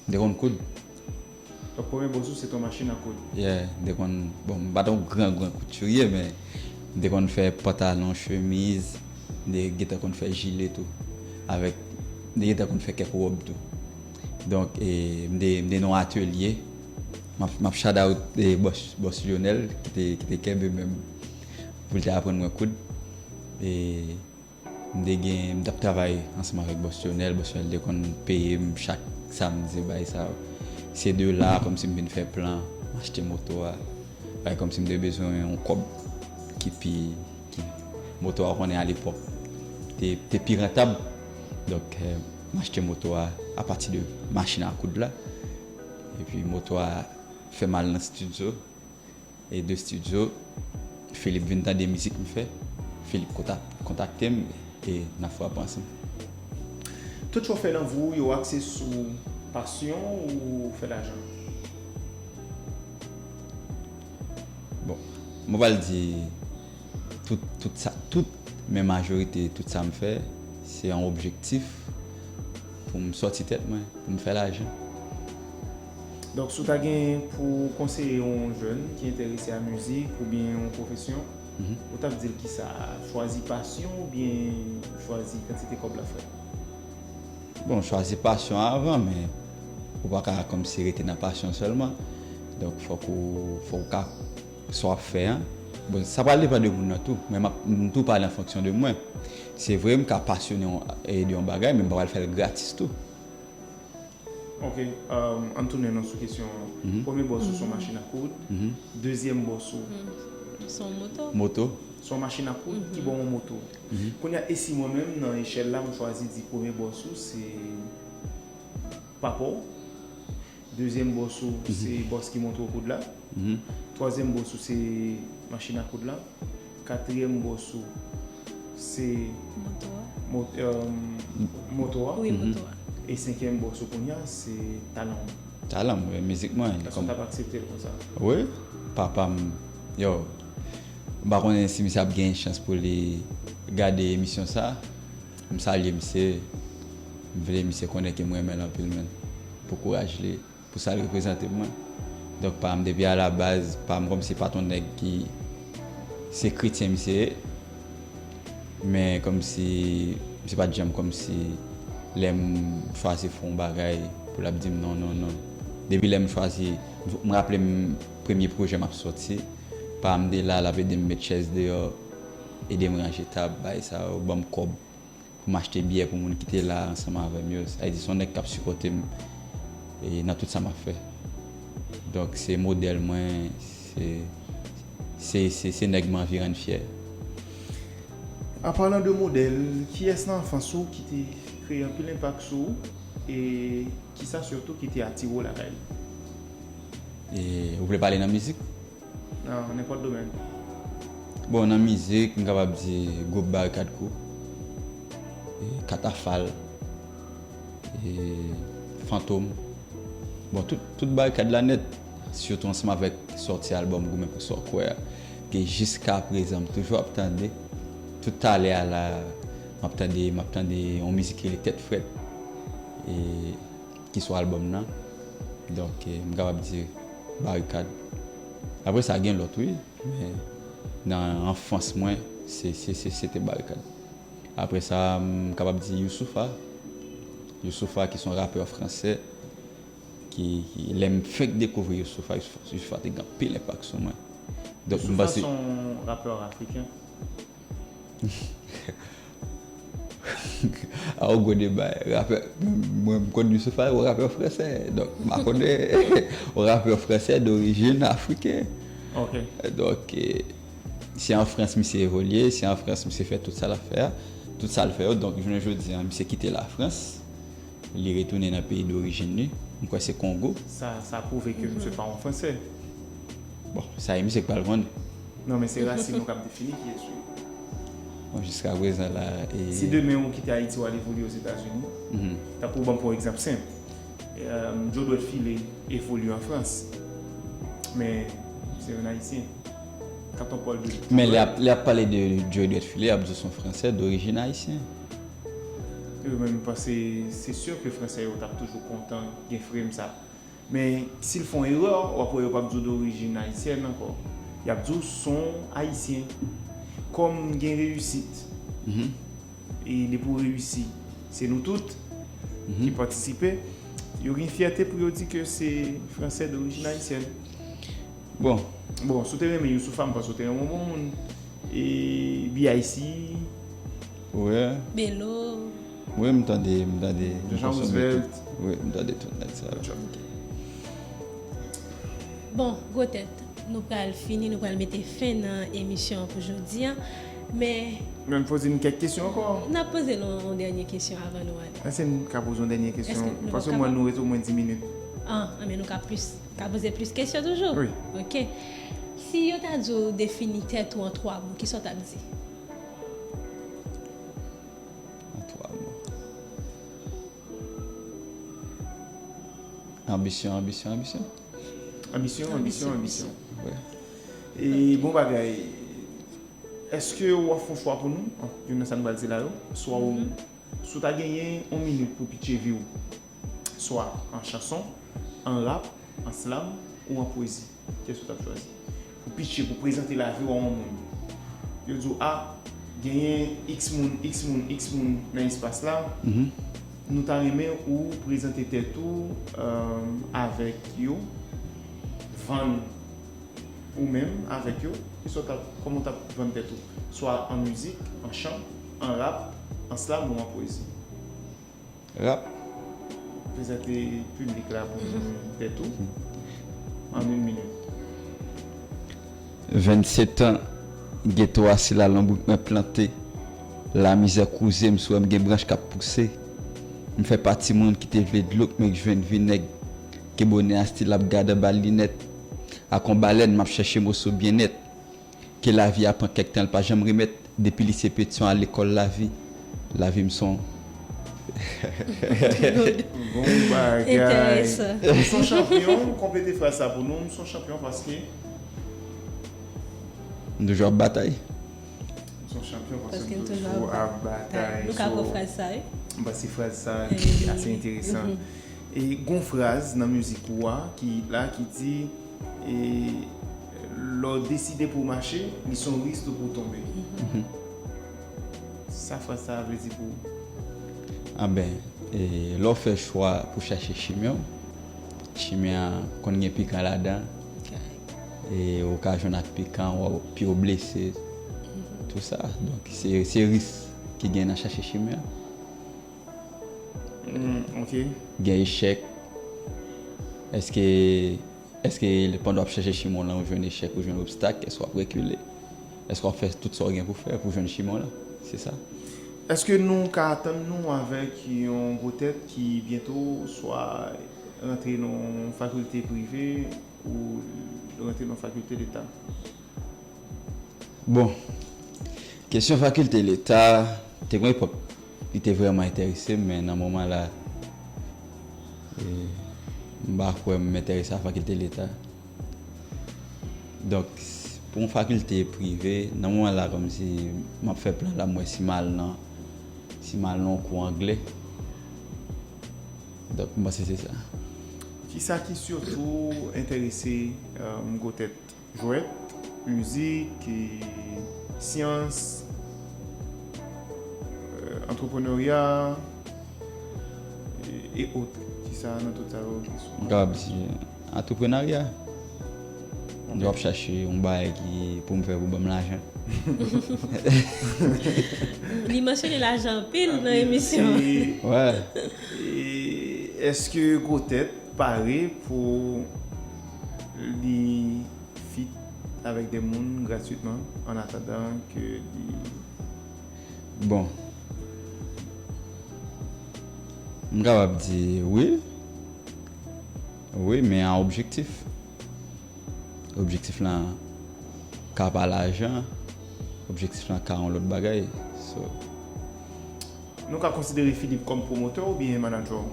M te konn koud. Donk, premye bòs ou, se te yon machin a koud? Yeah, m te konn, bon, m pa t yon gran, gran koutiriye, men m te konn fè pantalon, chemiz, m te gentan konn fè jile tou. Avèk, m te gentan konn fè kèk wòb tou. Donk, e, m te, m te nan yon atelye. M ap, m ap shout out, e, bòs, bòs Lionel, ki te, ki te kenbe men m pou l te aprann mwen koud. E, m te gen, m t ap travay ansanm avèk bòs Lionel. Bòs Lionel te konn peye m chak samdi, bagay sa yo. Se de la, kòmsi m vin fè plan, m achte moto a. Bagay kòmsi m te bezwen yon kòb ki pi, ki, moto a, ou konnen, alepòk, te, te pi rantab. Donk, e, m achte moto a apati de machin a koud la. Epi moto a fè m al nan estidyo. E de estidyo, Philippe vin tande mizik m fè. Philippe kontak-, kontakte m e n ap frape ansanm. Tout chwa w fè nan vi w yo akse sou pasyon ou fè lajan? Bon, mwen pral di tout, tout sa, tout, men majorite tout sa m fè, se yon objektif pou m sòti tèt mwen, pou m fè lajan. Donk, si w ta gen pou konseye yon jèn ki enterese a mizik oubyen yon pwofesyon, ou t ap di l kisa? Chwazi pasyon oubyen chwazi kantite kòb l ap fè? Bon, chwazi pasyon an avan, men ou pa ka kòmsi rete nan pasyon sèlman. Donk, fòk ou, fòk ou ka, sa w ap fè an. Bon, sa pral depann de moun nan tou, men m ap, m tou pale an fonksyon de mwen. Se vre, m ka pasyone yon, e, de yon bagay, men m pa pral fè l gratis tou. Ok, um, ann tounen non sou kesyon an. Premye bòs ou se yon machin a koud. Dezyèm bòs ou Se yon moto. Moto. Se yon machin a koud ki ba w yon moto. Kounye a, e si mwen menm, nan echèl la, m chwazi di premye bòs ou se papa w, dezyèm bòs ou se bòs ki montre w koud la, twazyèm bòs ou se machin a koud la, katriyèm bòs ou se Moto a. mo- um, moto a, Wi, moto a. E senkyèm bòs ou kounye a se talan w. Talan m, wi, mizik mwen. Èske w t ap aksepte l konsa? Wi, papa m, yo, m pa konnen si misye ap gen chans pou li gade emisyon sa. M salye misye, m vle misye konnen ke m renmen l anpil, men, pou kouraj li, pou sa l reprezante pou mwen. Donk, pa m, depi alabaz, pa m kòmsi pa t yon nèg ki se kretyen misye ye, men kòmsi misye pa t janm kòmsi lè m chwazi fè yon bagay pou l ap di m non, non, non. Depi lè m chwazi, m raple m premye pwojè m ap sòti, pa m te la, l ap ede m met chèz deyò, ede m ranje tab, bagay sa yo, ban m kòb pou m achte byè pou moun ki te la ansanm avè m yo. Sa vle di, se yon nèg k ap sipòte m, e, nan tout sa m ap fè. Donk, se modèl mwen, se, se, se, se nèg m anvi rann fyè. An palan de modèl, kiyès nan anfans ou ki te kreye anpil enpak sou ou, e kisa sitou ki te atire w lakay li? E, ou vle pale nan mizik? Nan nenpòt domèn. Bon, nan mizik, m kapab di gwoup Barikad Crew, e, Katafal, e, Fantom. Bon, tout, tout Barikad la nèt, sitou ansanm avèk sòti albòm Goumen pou sa w kwè a, ke jiska prezan m toujou ap tande. Tout talè a la, m ap tande, m ap tande yon mizik ki rele Tèt Frèt, e, ki sou albòm nan. Donk, e, m kapab di Barikad. Apre sa, gen lòt, wi, men nan anfans mwen, Se, se, se, se te Barikad. Apre sa, m kapab di Youssoupha. Youssoupha ki se yon rapè fransè, ki, ki, lè m fenk dekouvri Youssoupha, Youssoupha, Youssoupha te gen anpil enpak sou mwen. Donk, m Youssoupha panse se yon rapè afriken. A, yon gwo deba. Rapè, mwen, m konn Youssoupha, yon rapè fransè. Donk, m pa konnen, yon rapè fransè dorijin afriken. Ok. Donk, eh, se an Frans misye evolye, se an Frans misye fè tout sa l ap fè a, tout sa l fè yo. Donk, jounen jodi a, misye kite Lafrans, li retounen nan peyi dorijin li. M kwè se Kongo. Sa, sa pwouve ke misye pa yon Fransè. Bon, sa e misye k pral konnen. Non, men se rasin nou k ap defini kiyès ou ye. Bon, jiska prezan la, e Si demen ou kite Ayiti, w al evolye Ozetazini, Mhm. Tankou, ban m pran yon egzanp senp. Em, Djo Dwèt File evolye an Frans. Men, se yon Ayisyen. Quand on parle de Men lè ap, lè ap pale de Djo Dwèt File, ap di w se yon Fransè dorijin ayisyen. Yo menm, m panse, se si ke Fransè yo t ap toujou kontan gen frem sa. Men, si l fè yon erè, w ap wè yo p ap di w dorijin ayisyèn ankò. Y ap di w se yon Ayisyen. Kòm gen reyisit, Mhm. e depi w reyisi, se nou tout Mhm. ki patisipe. Yo gen fyète pou yo di ke se Fransè dorijin ayisyèn. Bon. Bon, si w te renmen Youssoupha, m panse w te renmen yon bon moun. E B I C. Wi. Belo. Wi, m tande, m tande, m Jean konsome Roosevelt. Tout. Wi, m tande tout nèg sa yo. Ok. Bon, Gwotèt, nou pral fini, nou pral mete fen nan emisyon an pou jodi a. Men Men poze n kèk kesyon ankò. N ap poze nou yon dènye kesyon avan nou ale. Èske n ka poze yon dènye kesyon? Èske nou Paske kapab? Mwen, nou rete omwen dis minit. Ah, men nou ka plis, ka poze plis kesyon toujou. Wi. Ok. Si yo ta di w defini tèt ou an twa mo, kisa w t ap di? An twa mo. Anbisyon, anbisyon, anbisyon. Anbisyon, anbisyon, anbisyon. Wi. E bon bagay. Èske w ap fè yon chwa pou nou? Youn nan sa n pral di la yo. Swa w, Mhm. si w ta genyen yon minit pou pitche vi w, swa an chanson, an rap, an slam ou an pwezi, kiyès ou t ap chwazi? Pou pitche, pou prezante lavi w a yon moun. Yo di w, a, genyen X moun, X moun, X moun nan espas la. Mhm. Nou ta renmen ou prezante tèt ou, euh, avèk yo, vann ou menm avèk yo, kisa w t ap, kòman w t ap vann tèt ou? Swa an mizik, an chan, an rap, an slam ou an pwezi? Rap. Prezante piblik la pou nou tèt ou an yon minit. Vennsetan, geto a se la lonbrik mwen plante. Lamizè kouze m, si w wè m gen branch k ap pouse. M fè pati moun ki te vle dlo k men k jwenn vinèg. Ke bonè a stil ap gad anba linèt. Ak yon balèn, m ap chèche moso byennèt. Ke lavi a pran kèk tan, l pa janm remèt. Depi lise Petyon a lekòl lavi. Lavi m son. Bon bagay. Enteresan. M son chanpyon, konplete fraz sa pou nou. M son chanpyon paske M toujou ap batay. M son chanpyon paske Paske m m toujou toujou ap ap batay. batay. Nou ka So, pran fraz sa, wi. M panse fraz sa Eh, ase enteresan. Mhm. E gon fraz nan mizik ou a ki la ki di, e, lè w deside pou w mache, li se yon risk tou pou w tonbe. Mhm. Sa fraz sa a vle di pou ou? Anben, e, lè w fè chwa pou chache chimen w, chimen an konn gen pikan ladan. Ok. E ou ka jwenn ak pikan, w, pye w blese, Mhm. tou sa. Donk, se, se risk ki gen nan chache chimen an. Mm, ok. Gen echèk. Èske, èske pandan w ap chache chimen w lan, ou jwenn echèk, ou jwenn obstak, èske w ap rekile? Èske w ap fè tout sa w gen pou fè pou jwenn chimen w lan? Se sa. Èske nou ka atann nou avèk yon Gwotèt ki byento swa rantre nan yon fakilte prive ou rantre nan yon fakilte leta? Bon, kesyon fakilte leta, te gen yon epòk, li te vrèman enterese m, men nan moman la, e, m pa kwè m enterese a fakilte leta. Donk, s-, pou yon fakilte prive, nan moman la, kòmsi m ap fè plan la, m wè si m al nan, si m al nan yon kou anglè. Donk, m panse se sa. Kisa ki sitou enterese, euh, Gwotèt? Jwèt, mizik, e, syans, euh, antreprenarya, e, e ot. Kisa nan tout sa yo ki sou? M kapab di antreprenarya. Mwen ap chache yon bagay ki pou m fè pou ban m lajan. Li mansyone lajan anpil nan emisyon. Wè. Èske Gwotèt pare pou li fit avèk de moun gratwitman an atandan ke li Bon. M kapab di wi. Wi, men an objektif. Objektif lan ka pa lajan, objektif lan ka yon lòt bagay. So, Nou ka konsidere Philippe kòm pwomotè oubyen manadjè w?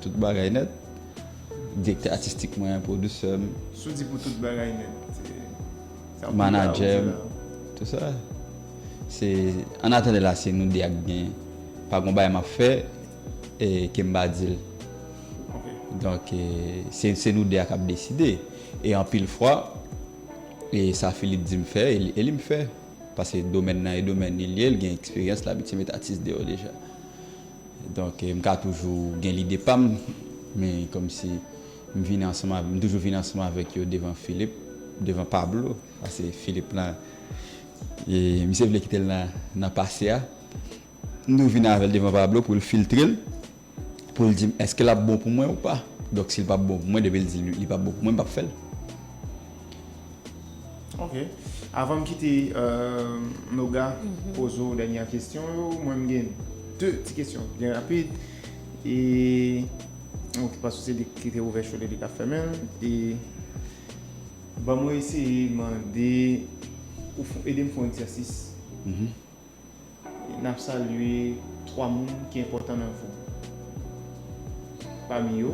Tout bagay nèt. Direktè atistik mwen, pwodisè m. Si w di pou tout bagay nèt, se, sa w Manadjè di m, la. Tout sa. Se, an atandan la, se nou de ak gen. Pa gon bagay m ap fè e ke m pa di l. Ok. Donk, e, se, se nou de a k ap deside. E anpil fwa, e sa Philippe di m fè, e li, e li m fè. Paske domèn nan e domèn li ye, li gen eksperyans, l abitye met atis deyò deja. Donk, e, m ka toujou gen lide pa m, men kòmsi m vini ansanm avè, m toujou vini ansanm avèk yo devan Philippe, devan Pablo, paske Philippe lan, e, misye vle kite l nan, nan pase a. M toujou vini avè l devan Pablo pou l filtre l, pou l di m èske l ap bon pou mwen ou pa. Donk, si l p ap bon pou mwen, depi l di li p ap bon pou mwen, m p ap fè l. Ok. Avan m kite, euh, Noga poze w dènye kesyon yo, mwen m gen de ti kesyon byen rapid. E, ok, paske se li ki te ouvè cho li, li ka fèmen l. E, ban mwen eseye mande ou fè, ede m fè yon egzèsis. N ap salye twa moun ki enpòtan nan vi w. Pami yo,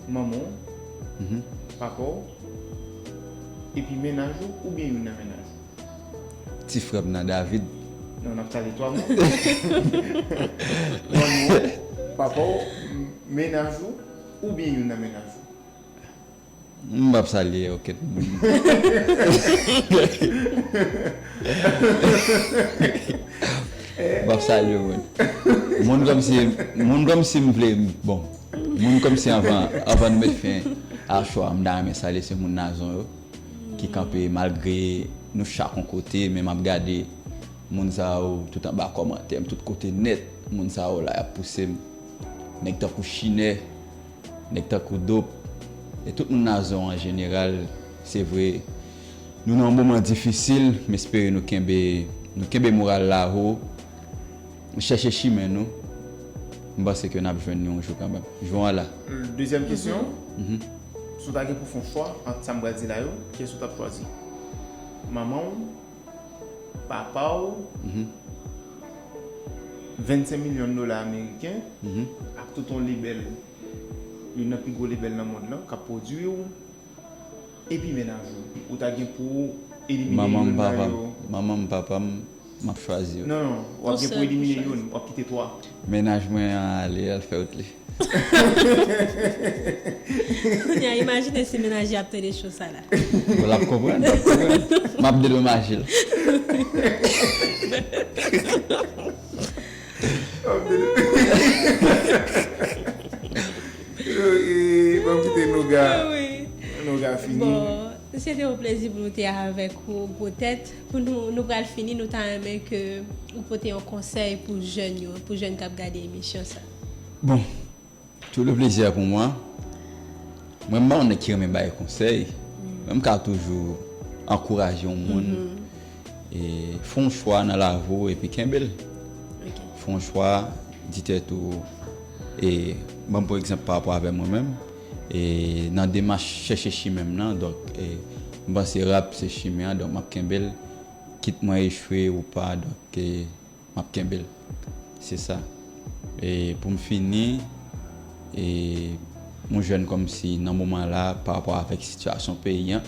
manman w, papa w, epi mennaj ou oubyen youn nan mennaj ou. Ti frè m nan, David. Non, n ap salye twa moun. Manman w, papa w, mennaj ou oubyen youn nan mennaj ou. M p ap salye okenn moun. M p ap salye moun. Moun kòmsi, moun kòmsi m vle, bon. Moun kòmsi anvan, anvan nou met fen a cho a, m ta renmen salye se moun Nazon yo ki kanpe malgre nou chak yon kote, men m ap gade moun sa yo tout anba kòmantè m, tout kote nèt. Moun sa yo la, y ap pouse m. Nèg tankou Chinè, nèg tankou Dop, e tout moun Nazon an jeneral, se vre, nou nan yon moman difisil, m espere nou kenbe, nou kenbe moral la wo, chèche chimen nou. M panse ke n ap jwenn li yon jou kanmenm. Jou an la. Dezyèm kesyon, si w ta gen pou fè yon chwa ant sa m pral di la yo, kiyès ou t ap chwazi? Manman w, papa w, vennsenk milyon dola ameriken, ak tout yon lebèl, youn nan pi gwo lebèl nan mond lan, k ap pwodui w, epi mennaj ou. Ou ta gen pou elimine Manman m, youn nan papa m. Yo. Manman m, papa m, m ap chwazi yo. Non, non, w ap gen pou elimine youn, w ap kite twa. Mennaj mwen an ale, al fè wout li. Kounye a, imajine si mennaj li ap tande cho sa la. Bon, l ap konprann, l ap konprann. M ap dedomaje l. E, ban m kite Noga. Wi. Noga fini. Bon, se te yon plezi pou nou te avèk ou, Gwotèt. Pou nou, nou pral fini, nou ta renmen ke ou pote yon konsèy pou jèn yo, pou jèn k ap gade emisyon sa. Bon, tout le plaisir pour moi. Mwen, m pa yon nèg ki renmen bay konsèy. Men m ka toujou ankouraje yon moun. E fè yon chwa nan lavi w epi kenbe l. Fè yon chwa, di tèt ou, e ban m pran egzanp pa rapò avè mwen menm. E nan demach chèche chimen m nan, donk, e m panse rap se chimen an, donk m ap kenbe l. Kit mwen echwe ou pa, donk, e m ap kenbe l. Se sa. E pou m fini, e yon jèn kòmsi nan moman la, pa rapò avèk sitiyasyon peyi an,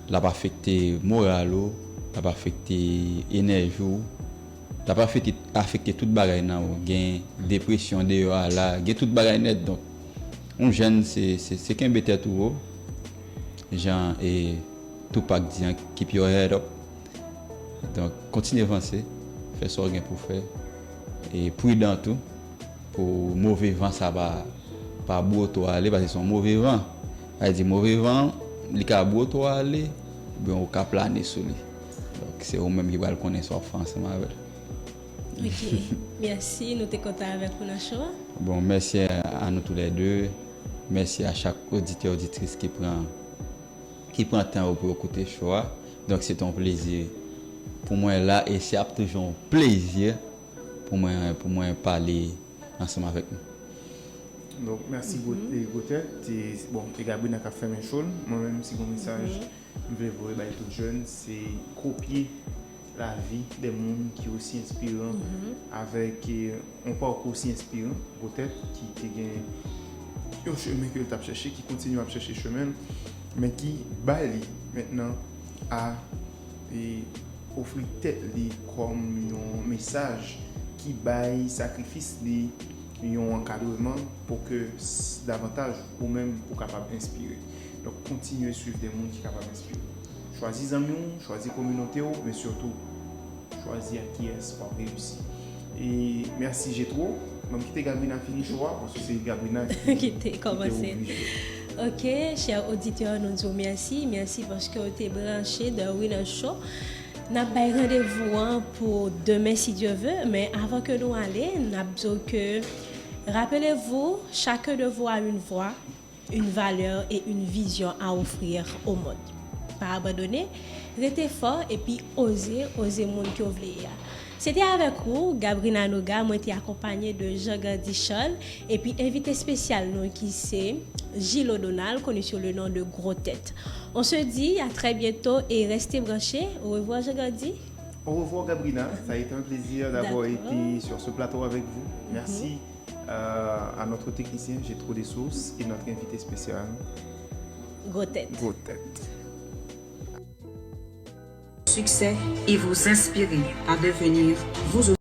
l ap afekte moral ou, l ap afekte enèji w, l ap afekte, afekte tout bagay nan ou. Gen depresyon deyò a la, gen tout bagay nèt. Donk, yon jèn, se, se, se kenbe tèt ou wo. Jan, e, Tupac di an, keep your head up. Donk, kontinye vanse, fè sa w gen pou fè. E pridan tou, pou move van sa pa, pa bwote w ale, paske se yon move van. Sa vle di, move van, li ka bwote w ale, oubyen ou ka plane sou li. Donk, se ou menm ki pral konnen sa w ap fè ansanm avè l. Ok, mèsi, nou te kontan avèk ou nan show a. Bon, mèsi a nou toulède. Mèsi a chak oditè, oditris ki pran, ki pran tan yo pou yo koute show a. Donk, se te yon plezi pou mwen la, e se ap toujou yon plezi pou mwen, pou mwen pale ansanm avèk nou. Donk, mèsi Go-, e Gotèt. E, bon, e Gabrina k ap fèmen show l. Mwen menm, si gon mesaj m vle voye bay tout jèn, se kopye lavi de moun ki osi enspiran, avèk, e, yon pakou osi enspiran, Gotèt, ki te gen yon chemen ke l t ap chèche, ki kontinye ap chèche chemen l, men ki bay li mentnan a, e, ofri tèt li kòm yon mesaj ki bay sakrifis li yon ankadreman pou ke s-, davantaj ou menm ou kapab enspire. Donk, kontinye swiv de moun ki kapab enspire. Chwazi zanmi w, chwazi kominote w, men sitou, chwazi ak kiyès w ap reyisi. E mèsi Jetro. Bon, m kite Gabrina fini show a, paske se Gabrina ki, ki te kòmanse. Ok, chè oditè, nou di w mèsi. Mèsi paske w te branche The Winner Show. N ap bay randevou an pou demen, si Dieu veut, men avan ke nou ale, n ap di w ke, rappelez-vous, chacun de vous a une voix, une valeur et une vision à offrir au monde. Pa abandone, rete fò epi oze, oze moun ke w vle ye a. Se te avèk ou, Gabrina Noga, mwen te akonpanye de Jean Gardy Charles, epi envite espesyal nou ki se Gilles Donald, connu sous le nom de Gros Tèt. On se dit à très bientôt et restez branchés. Au revoir, Jean Gardy. Au revoir, Gabrina. Ça a été un plaisir d'avoir été sur ce plateau avec vous. Merci, euh, à notre technicien, Jetro Dessources, et notre invité spécial, Gros Tèt. Gros Tèt. Succès et vous inspirer à devenir vous